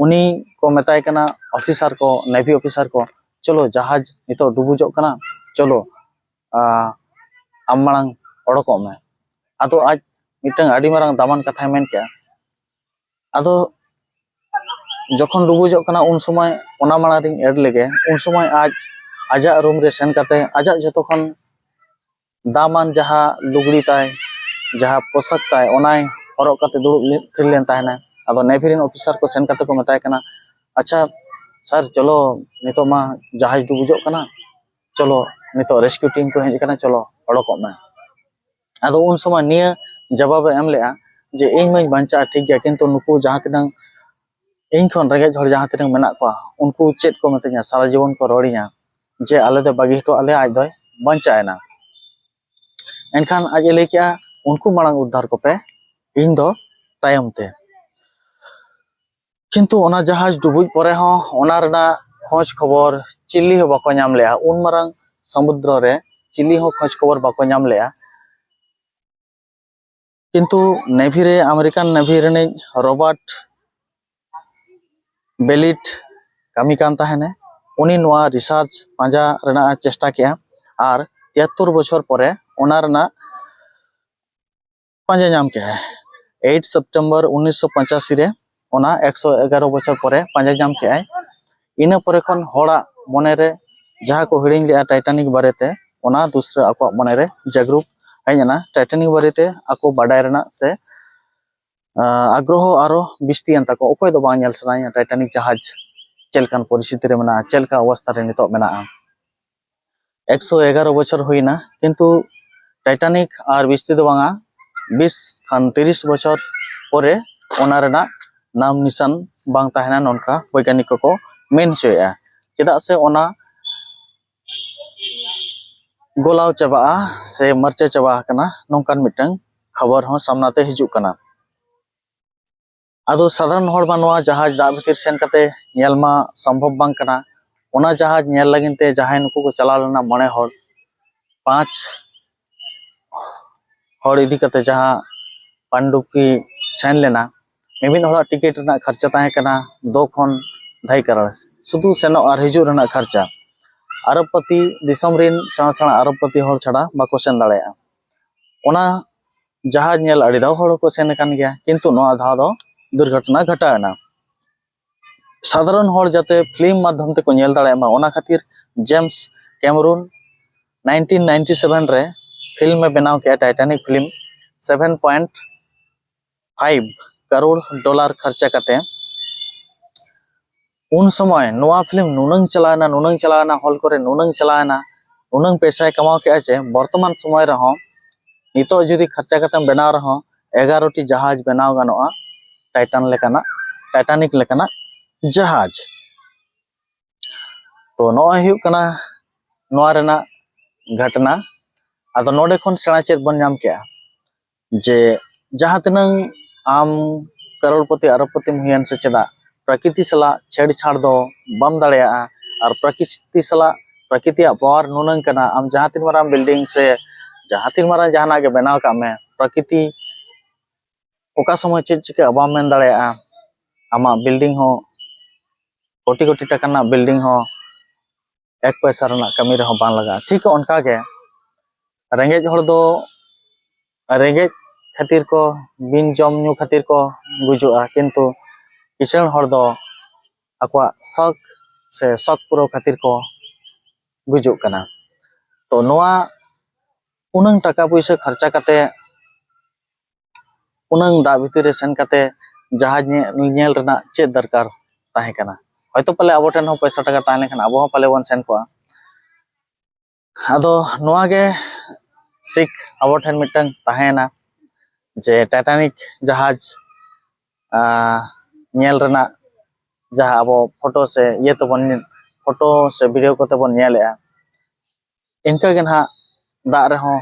ᱩᱱᱤ ᱠᱚ ᱢᱮᱛᱟᱭ ᱠᱟᱱᱟ, officer ᱠᱚ, navy officer ᱠᱚ, "ᱪᱚᱞᱚ, ᱡᱟᱦᱟᱡᱽ ᱱᱤᱛᱚᱜ ᱰᱩᱵᱩᱡᱚᱜ ᱠᱟᱱᱟ, ᱪᱚᱞᱚ, ᱟᱢ ᱢᱟᱲᱟᱝ ᱚᱰᱚᱠᱚᱜ ᱢᱮ᱾" ᱟᱫᱚ ᱟᱡ ᱢᱤᱫᱴᱟᱝ ᱟᱹᱰᱤ ᱢᱟᱨᱟᱝ ᱫᱟᱢᱟᱱ ᱠᱟᱛᱷᱟᱭ ᱢᱮᱱ ᱠᱮᱜᱼᱟ᱾ ᱟᱫᱚ ᱡᱚᱠᱷᱚᱱ ᱰᱩᱵᱩᱡᱚᱜ ᱠᱟᱱᱟ, ᱩᱱ ᱥᱚᱢᱚᱭ ᱚᱱᱟ ᱢᱟᱲᱟᱝ ᱨᱤᱧ ᱮᱰ ᱞᱮᱜᱮ, ᱩᱱ ᱥᱚᱢᱚᱭ ᱟᱡ ᱟᱡᱟᱜ ᱨᱩᱢ ᱨᱮ ᱥᱮᱱ ᱠᱟᱛᱮ ᱟᱡᱟᱜ ᱡᱚᱛᱚ ᱠᱷᱚᱱ ᱫᱟᱢᱟᱱ ᱡᱟᱦᱟᱸ ᱞᱩᱜᱽᱲᱤ ᱛᱟᱭ, ᱡᱟᱦᱟᱸ ᱯᱳᱥᱟᱠ ᱛᱟᱭ, ᱚᱱᱟᱭ ᱦᱚᱨᱚᱜ ᱠᱟᱛᱮ ᱫᱩᱲᱩᱵ ᱞᱮ-, ᱛᱷᱤᱨ ᱞᱮᱱ ᱛᱟᱦᱮᱱᱟ᱾ ᱟᱫᱚ ᱱᱮᱵᱷᱤ ᱨᱮᱱ ᱚᱯᱷᱤᱥᱟᱨ ᱠᱚ ᱥᱮᱱ ᱠᱟᱛᱮ ᱠᱚ ᱢᱮᱛᱟᱭ ᱠᱟᱱᱟ, "ᱟᱪᱪᱷᱟ ᱥᱟᱨ, ᱪᱚᱞᱚ, ᱱᱤᱛᱚᱜ ᱢᱟ ᱡᱟᱦᱟᱡᱽ ᱰᱩᱵᱩᱡᱚᱜ ᱠᱟᱱᱟ, ᱪᱚᱞᱚ, ᱱᱤᱛᱚᱜ ᱨᱮᱥᱠᱤᱭᱩ ᱴᱤᱢ ᱠᱚ ᱦᱮᱡ ᱟᱠᱟᱱᱟ, ᱪᱚᱞᱚ, ᱚᱰᱚᱠᱚᱜ ᱢᱮ᱾" ᱟᱫᱚ ᱩᱱ ᱥᱚᱢᱚᱭ ᱱᱤᱭᱟᱹ ᱡᱚᱵᱟᱵᱮ ᱮᱢ ᱞᱮᱜᱼᱟ ᱡᱮ, "ᱤᱧ ᱢᱟᱧ ᱵᱟᱧᱪᱟᱜᱼᱟ, ᱴᱷᱤᱠ ᱜᱮᱭᱟ, ᱠᱤᱱᱛᱩ ᱱᱩᱠᱩ ᱡᱟᱦᱟᱸ ᱛᱤᱱᱟᱹᱝ ᱤᱧ ᱠᱷᱚᱱ ᱨᱮᱸᱜᱮᱡ ᱦᱚᱲ ᱡᱟᱦᱟᱸ ᱛᱤᱱᱟᱹᱝ ᱢᱮᱱᱟᱜ ᱠᱚᱣᱟ, ᱩᱱᱠᱩ ᱪᱮᱫ ᱠᱚ ᱢᱤᱛᱟᱹᱧᱟ? ᱥᱟᱨᱟ ᱡᱤᱵᱚᱱ ᱠᱚ ᱨᱚᱲᱤᱧᱟ ᱡᱮ ᱟᱞᱮ ᱫᱚ ᱵᱟᱹᱜᱤ ᱦᱚᱴᱚᱣᱟᱜ ᱞᱮᱭᱟ, ᱟᱡ ᱫᱚᱭ ᱵᱟᱧᱪᱟᱣ ᱮᱱᱟ᱾" ᱮᱱᱠᱷᱟᱱ ᱟᱡ ᱮ ᱞᱟᱹᱭ ᱠᱮᱜᱼᱟ, "ᱩᱱᱠᱩ ᱢᱟᱲᱟᱝ ᱩᱫᱽᱫᱷᱟᱨ ᱠᱚᱯᱮ, ᱤᱧ ᱫᱚ ᱛᱟᱭᱚᱢ ᱛᱮ᱾" ᱠᱤᱱᱛᱩ ᱚᱱᱟ ᱡᱟᱦᱟᱡᱽ ᱰᱩᱵᱩᱡ ᱯᱚᱨᱮ ᱦᱚᱸ ᱚᱱᱟ ᱨᱮᱱᱟᱜ ᱠᱷᱚᱡᱽ ᱠᱷᱚᱵᱚᱨ ᱪᱤᱞᱤ ᱦᱚᱸ ᱵᱟᱠᱚ ᱧᱟᱢ ᱞᱮᱜᱼᱟ᱾ ᱩᱱ ᱢᱟᱨᱟᱝ ᱥᱚᱢᱩᱫᱨᱚ ᱨᱮ ᱪᱤᱞᱤ ᱦᱚᱸ ᱠᱷᱚᱡᱽ ᱠᱷᱚᱵᱚᱨ ᱵᱟᱠᱚ ᱧᱟᱢ ᱞᱮᱜᱼᱟ᱾ ᱠᱤᱱᱛᱩ ᱱᱮᱵᱷᱤ ᱨᱮ, ᱟᱢᱮᱨᱤᱠᱟᱱ ᱱᱮᱵᱷᱤ ᱨᱤᱱᱤᱡ ᱨᱚᱵᱟᱨᱴ ᱵᱮᱞᱤᱴ ᱠᱟᱹᱢᱤ ᱠᱟᱱ ᱛᱟᱦᱮᱱᱮ᱾ ᱩᱱᱤ ᱱᱚᱣᱟ ᱨᱤᱥᱟᱨᱪ ᱯᱟᱸᱡᱟ ᱨᱮᱱᱟᱜ ᱮ ᱪᱮᱥᱴᱟ ᱠᱮᱜᱼᱟ ᱟᱨ ᱛᱤᱦᱟᱛᱛᱚᱨ ᱵᱚᱪᱷᱚᱨ ᱯᱚᱨᱮ ᱚᱱᱟ ᱨᱮᱱᱟᱜ ᱯᱟᱸᱡᱟ ᱧᱟᱢ ᱠᱮᱜᱼᱟᱭ᱾ ᱮᱭᱤᱴ ᱥᱮᱯᱴᱮᱢᱵᱚᱨ ᱩᱱᱤᱥᱥᱚ ᱯᱚᱸᱪᱟᱥᱤ ᱨᱮ ᱚᱱᱟ ᱮᱠᱥᱚ ᱮᱜᱟᱨᱚ ᱵᱚᱪᱷᱚᱨ ᱯᱚᱨᱮ ᱯᱟᱸᱡᱟ ᱧᱟᱢ ᱠᱮᱜᱼᱟᱭ᱾ ᱤᱱᱟᱹ ᱯᱚᱨᱮ ᱠᱷᱚᱱ ᱦᱚᱲᱟᱜ ᱢᱚᱱᱮᱨᱮ ᱡᱟᱦᱟᱸ ᱠᱚ ᱦᱤᱲᱤᱧ ᱞᱮᱜᱼᱟ ᱴᱟᱭᱴᱟᱱᱤᱠ ᱵᱟᱨᱮᱛᱮ, ᱚᱱᱟ ᱫᱩᱥᱨᱟᱹ ᱟᱠᱚᱣᱟᱜ ᱢᱚᱱᱮᱨᱮ ᱡᱟᱜᱽᱨᱩᱠ ᱦᱮᱡ ᱮᱱᱟ᱾ ᱴᱟᱭᱴᱟᱱᱤᱠ ᱵᱟᱨᱮᱛᱮ ᱟᱠᱚ ᱵᱟᱰᱟᱭ ᱨᱮᱱᱟᱜ ᱥᱮ, ᱟᱸ, ᱟᱜᱽᱨᱚᱦᱚ ᱟᱨᱚ ᱵᱤᱥᱛᱤᱭᱮᱱ ᱛᱟᱠᱚ᱾ ᱚᱠᱚᱭ ᱫᱚ ᱵᱟᱝ ᱧᱮᱞ ᱥᱟᱱᱟᱭᱮᱭᱟ ᱴᱟᱭᱴᱟᱱᱤᱠ ᱡᱟᱦᱟᱡᱽ ᱪᱮᱫ ᱞᱮᱠᱟᱱ ᱯᱚᱨᱤᱥᱛᱷᱤᱛᱤ ᱨᱮ ᱢᱮᱱᱟᱜᱼᱟ, ᱪᱮᱫ ᱞᱮᱠᱟ ᱚᱵᱚᱥᱛᱷᱟ ᱨᱮ ᱱᱤᱛᱚᱜ ᱢᱮᱱᱟᱜᱼᱟ᱾ ᱮᱠᱥᱚ ᱮᱜᱟᱨᱚ ᱵᱚᱪᱷᱚᱨ ᱦᱩᱭᱱᱟ, ᱠᱤᱱᱛᱩ ᱴᱟᱭᱴᱟᱱᱤᱠ ᱟᱨ ᱵᱤᱥᱛᱤ ᱫᱚ ᱵᱟᱝᱟ, ᱵᱤᱥ ᱠᱷᱟᱱ ᱛᱤᱨᱤᱥ ᱵᱚᱪᱷᱚᱨ ᱯᱚᱨᱮ ᱚᱱᱟ ᱨᱮᱱᱟᱜ ᱱᱟᱢ ᱱᱤᱥᱟᱱ ᱵᱟᱝ ᱛᱟᱦᱮᱱᱟ, ᱱᱚᱝᱠᱟ ᱵᱳᱭᱜᱟᱱᱤᱠ ᱠᱚᱠᱚ ᱢᱮᱱ ᱦᱚᱪᱚᱭᱮᱫᱼᱟ᱾ ᱪᱮᱫᱟᱜ ᱥᱮ ᱚᱱᱟ ᱜᱚᱞᱟᱣ ᱪᱟᱵᱟᱜᱼᱟ ᱥᱮ ᱢᱟᱨᱪᱟ ᱪᱟᱵᱟ ᱟᱠᱟᱱᱟ, ᱱᱚᱝᱠᱟᱱ ᱢᱤᱫᱴᱟᱝ ᱠᱷᱚᱵᱚᱨ ᱦᱚᱸ ᱥᱟᱢᱱᱟ ᱛᱮ ᱦᱤᱡᱩᱜ ᱠᱟᱱᱟ᱾ ᱟᱫᱚ ᱥᱟᱫᱷᱟᱨᱚᱱ ᱦᱚᱲ ᱢᱟ ᱱᱚᱣᱟ ᱡᱟᱦᱟᱡᱽ ᱫᱟᱜ ᱵᱷᱤᱛᱤᱨ ᱥᱮᱱ ᱠᱟᱛᱮ ᱧᱮᱞ ᱢᱟ ᱥᱚᱢᱵᱷᱚᱵ ᱵᱟᱝ ᱠᱟᱱᱟ᱾ ᱚᱱᱟ ᱡᱟᱦᱟᱡᱽ ᱧᱮᱞ ᱞᱟᱹᱜᱤᱫ ᱛᱮ ᱡᱟᱦᱟᱸᱭ ᱱᱩᱠᱩ ᱠᱚ ᱪᱟᱞᱟᱣ ᱞᱮᱱᱟ, ᱢᱚᱬᱮ ᱦᱚᱲ, ᱯᱟᱸᱪ ᱦᱚᱲ ᱤᱫᱤ ᱠᱟᱛᱮ ᱡᱟᱦᱟᱸ ᱯᱟᱱᱰᱩᱯᱤ ᱥᱮᱱ ᱞᱮᱱᱟ, ᱢᱤᱢᱤᱫ ᱦᱚᱲᱟᱜ ᱴᱤᱠᱤᱴ ᱨᱮᱱᱟᱜ ᱠᱷᱚᱨᱪᱟ ᱛᱟᱦᱮᱸ ᱠᱟᱱᱟ ᱫᱩ ᱠᱷᱚᱱ ᱰᱷᱟᱭ ᱠᱟᱨᱳᱲ, ᱥᱩᱫᱷᱩ ᱥᱮᱱᱚᱜ ᱟᱨ ᱦᱤᱡᱩᱜ ᱨᱮᱱᱟᱜ ᱠᱷᱚᱨᱪᱟ᱾ ᱟᱨᱚᱵᱯᱚᱛᱤ, ᱫᱤᱥᱚᱢ ᱨᱮᱱ ᱥᱮᱬᱟ ᱥᱮᱬᱟ ᱟᱨᱚᱵᱯᱚᱛᱤ ᱦᱚᱲ ᱪᱷᱟᱲᱟ ᱵᱟᱠᱚ ᱥᱮᱱ ᱫᱟᱲᱮᱭᱟᱜᱼᱟ᱾ ᱚᱱᱟ ᱡᱟᱦᱟᱡᱽ ᱧᱮᱞ ᱟᱹᱰᱤ ᱫᱷᱟᱣ ᱦᱚᱲ ᱠᱚ ᱥᱮᱱ ᱟᱠᱟᱱ ᱜᱮᱭᱟ, ᱠᱤᱱᱛᱩ ᱱᱚᱣᱟ ᱫᱷᱟᱣ ᱫᱚ ᱫᱩᱨᱜᱷᱚᱴᱚᱱᱟ ᱜᱷᱚᱴᱟᱣ ᱮᱱᱟ᱾ ᱥᱟᱫᱷᱟᱨᱚᱱ ᱦᱚᱲ ᱡᱟᱛᱮ ᱯᱷᱤᱞᱢ ᱢᱟᱫᱽᱫᱷᱚᱢ ᱛᱮᱠᱚ ᱧᱮᱞ ᱫᱟᱲᱮᱭᱟᱜ ᱢᱟ, ᱚᱱᱟ ᱠᱷᱟᱹᱛᱤᱨ ᱡᱮᱢᱥ ᱠᱮᱢᱨᱩᱱ ᱱᱟᱭᱤᱱᱴᱤᱱ ᱱᱟᱭᱤᱱᱴᱤ ᱥᱮᱵᱷᱮᱱ ᱨᱮ ᱯᱷᱤᱞᱢ ᱮ ᱵᱮᱱᱟᱣ ᱠᱮᱫᱼᱟ, Titanic film, seven point five crore dollar ᱠᱷᱚᱨᱪᱟ ᱠᱟᱛᱮ᱾ ᱩᱱ ᱥᱚᱢᱚᱭ ᱱᱚᱣᱟ ᱯᱷᱤᱞᱢ ᱱᱩᱱᱟᱹᱝ ᱪᱟᱞᱟᱣᱮᱱᱟ, ᱱᱩᱱᱟᱹᱝ ᱪᱟᱞᱟᱣᱮᱱᱟ, ᱦᱚᱞ ᱠᱚᱨᱮ ᱱᱩᱱᱟᱹᱝ ᱪᱟᱞᱟᱣᱮᱱᱟ, ᱱᱩᱱᱟᱹᱝ ᱯᱚᱭᱥᱟᱭ ᱠᱟᱢᱟᱣ ᱠᱮᱫᱼᱟ ᱡᱮ ᱵᱚᱨᱛᱚᱢᱟᱱ ᱥᱚᱢᱚᱭ ᱨᱮᱦᱚᱸ ᱱᱤᱛᱚᱜ ᱡᱩᱫᱤ ᱠᱷᱚᱨᱪᱟ ᱠᱟᱛᱮᱢ ᱵᱮᱱᱟᱣ ᱨᱮᱦᱚᱸ ᱮᱜᱟᱨᱚ ᱴᱤ ᱡᱟᱦᱟᱡᱽ ᱵᱮᱱᱟᱣ ᱜᱟᱱᱚᱜᱼᱟ ᱴᱟᱭᱴᱟᱱ ᱞᱮᱠᱟᱱᱟᱜ, ᱴᱟᱭᱴᱟᱱᱤᱠ ᱞᱮᱠᱟᱱᱟᱜ ᱡᱟᱦᱟᱡᱽ᱾ ᱛᱚ ᱱᱚᱜᱼᱚᱭ ᱦᱩᱭᱩᱜ ᱠᱟᱱᱟ ᱱᱚᱣᱟ ᱨᱮᱱᱟᱜ ᱜᱷᱚᱴᱱᱟ᱾ ᱟᱫᱚ ᱱᱚᱰᱮ ᱠᱷᱚᱱ ᱥᱮᱬᱟ ᱪᱮᱫ ᱵᱚᱱ ᱧᱟᱢ ᱠᱮᱜᱼᱟ? ᱡᱮ ᱡᱟᱦᱟᱸ ᱛᱤᱱᱟᱹᱝ ᱟᱢ ᱠᱟᱨᱳᱲᱯᱚᱛᱤ ᱟᱨᱚᱵᱯᱚᱛᱤᱢ ᱦᱩᱭᱮᱱ ᱥᱮ ᱪᱮᱫᱟᱜ, ᱯᱨᱟᱠᱨᱤᱛᱤ ᱥᱟᱞᱟᱜ ᱪᱷᱮᱲᱪᱷᱟᱲ ᱫᱚ ᱵᱟᱢ ᱫᱟᱲᱮᱭᱟᱜᱼᱟ᱾ ᱟᱨ ᱯᱨᱟᱠᱨᱤᱛᱤ ᱥᱟᱞᱟᱜ, ᱯᱨᱟᱠᱨᱤᱛᱤᱭᱟᱜ ᱯᱟᱣᱟᱨ ᱱᱩᱱᱟᱹᱝ ᱠᱟᱱᱟ, ᱟᱢ ᱡᱟᱦᱟᱸ ᱛᱤᱱ ᱢᱟᱨᱟᱝ ᱵᱤᱞᱰᱤᱝ ᱥᱮ ᱡᱟᱦᱟᱸ ᱛᱤᱱ ᱢᱟᱨᱟᱝ ᱡᱟᱦᱟᱱᱟᱜ ᱜᱮ ᱵᱮᱱᱟᱣ ᱠᱟᱜ ᱢᱮ, ᱯᱨᱟᱠᱨᱤᱛᱤ ᱚᱠᱟ ᱥᱚᱢᱚᱭ ᱪᱮᱫ ᱪᱤᱠᱟᱹᱜᱼᱟ ᱵᱟᱢ ᱢᱮᱱ ᱫᱟᱲᱮᱭᱟᱜᱼᱟ᱾ ᱟᱢᱟᱜ ᱵᱤᱞᱰᱤᱝ ᱦᱚᱸ, ᱠᱳᱴᱤ ᱠᱳᱴᱤ ᱴᱟᱠᱟ ᱨᱮᱱᱟᱜ ᱵᱤᱞᱰᱤᱝ ᱦᱚᱸ ᱮᱠ ᱯᱚᱭᱥᱟ ᱨᱮᱱᱟᱜ ᱠᱟᱹᱢᱤ ᱨᱮᱦᱚᱸ ᱵᱟᱝ ᱞᱟᱜᱟᱜᱼᱟ᱾ ᱴᱷᱤᱠ ᱚᱱᱠᱟ ᱜᱮ ᱨᱮᱸᱜᱮᱡ ᱦᱚᱲ ᱫᱚ ᱨᱮᱸᱜᱮᱡ ᱠᱷᱟᱹᱛᱤᱨ ᱠᱚ, ᱵᱤᱱ ᱡᱚᱢ ᱧᱩ ᱠᱷᱟᱹᱛᱤᱨ ᱠᱚ ᱜᱩᱡᱩᱜᱼᱟ, ᱠᱤᱱᱛᱩ ᱠᱤᱥᱟᱹᱬ ᱦᱚᱲ ᱫᱚ ᱟᱠᱚᱣᱟᱜ ᱥᱚᱠ ᱥᱮ ᱥᱚᱠ ᱯᱩᱨᱟᱹᱣ ᱠᱷᱟᱹᱛᱤᱨ ᱠᱚ ᱜᱩᱡᱩᱜ ᱠᱟᱱᱟ᱾ ᱛᱚ ᱱᱚᱣᱟ ᱩᱱᱟᱹᱝ ᱴᱟᱠᱟ ᱯᱩᱭᱥᱟᱹ ᱠᱷᱚᱨᱪᱟ ᱠᱟᱛᱮ, ᱩᱱᱟᱹᱝ ᱫᱟᱜ ᱵᱷᱤᱛᱤᱨ ᱨᱮ ᱥᱮᱱ ᱠᱟᱛᱮ ᱡᱟᱦᱟᱡᱽ ᱧᱮ-, ᱧᱮᱞ ᱨᱮᱱᱟᱜ ᱪᱮᱫ ᱫᱚᱨᱠᱟᱨ ᱛᱟᱦᱮᱸ ᱠᱟᱱᱟ? ᱦᱚᱭᱛᱳ ᱯᱟᱞᱮ ᱟᱵᱚ ᱴᱷᱮᱱ ᱦᱚᱸ ᱯᱚᱭᱥᱟ ᱴᱟᱠᱟ ᱛᱟᱦᱮᱸ ᱞᱮᱱᱠᱷᱟᱱ ᱟᱵᱚ ᱦᱚᱸ ᱯᱟᱞᱮ ᱵᱚᱱ ᱥᱮᱱ ᱠᱚᱜᱼᱟ᱾ ᱟᱫᱚ ᱱᱚᱣᱟ ᱜᱮ ᱥᱤᱠ ᱟᱵᱚ ᱴᱷᱮᱱ ᱢᱤᱫᱴᱟᱝ ᱛᱟᱦᱮᱸᱭᱮᱱᱟ, ᱡᱮ ᱴᱟᱭᱴᱟᱱᱤᱠ ᱡᱟᱦᱟᱡᱽ, ᱟᱸ, ᱧᱮᱞ ᱨᱮᱱᱟᱜ ᱡᱟᱦᱟᱸ ᱟᱵᱚ ᱯᱷᱳᱴᱳ ᱥᱮ ᱤᱭᱟᱹ ᱛᱮᱵᱚᱱ, ᱯᱷᱳᱴᱳ ᱥᱮ ᱵᱷᱤᱰᱤᱭᱳ ᱠᱚᱛᱮ ᱵᱚᱱ ᱧᱮᱞᱮᱜᱼᱟ, ᱤᱱᱠᱟᱹ ᱜᱮ ᱱᱟᱦᱟᱜ ᱫᱟᱜ ᱨᱮᱦᱚᱸ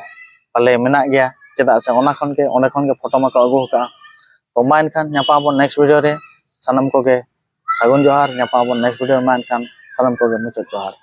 ᱯᱟᱞᱮ ᱢᱮᱱᱟᱜ ᱜᱮᱭᱟ, ᱪᱮᱫᱟᱜ ᱥᱮ ᱚᱱᱟ ᱠᱷᱚᱱ ᱜᱮ, ᱚᱸᱰᱮ ᱠᱷᱚᱱ ᱜᱮ ᱯᱷᱳᱴᱳ ᱢᱟᱠᱚ ᱟᱹᱜᱩ ᱟᱠᱟᱫᱼᱟ᱾ ᱛᱚ ᱢᱟ ᱮᱱᱠᱷᱟᱱ ᱧᱟᱯᱟᱢ ᱟᱵᱚᱱ ᱱᱮᱠᱥᱴ ᱵᱷᱤᱰᱤᱭᱳ ᱨᱮ᱾ ᱥᱟᱱᱟᱢ ᱠᱚᱜᱮ ᱥᱟᱹᱜᱩᱱ ᱡᱚᱦᱟᱨ, ᱧᱟᱯᱟᱢ ᱟᱵᱚᱱ ᱱᱮᱠᱥᱴ ᱵᱷᱤᱰᱤᱭᱳ ᱨᱮ᱾ ᱢᱟ ᱮᱱᱠᱷᱟᱱ ᱥᱟᱱᱟᱢ ᱠᱚᱜᱮ ᱢᱩᱪᱟᱹᱫ ᱡᱚᱦᱟᱨ᱾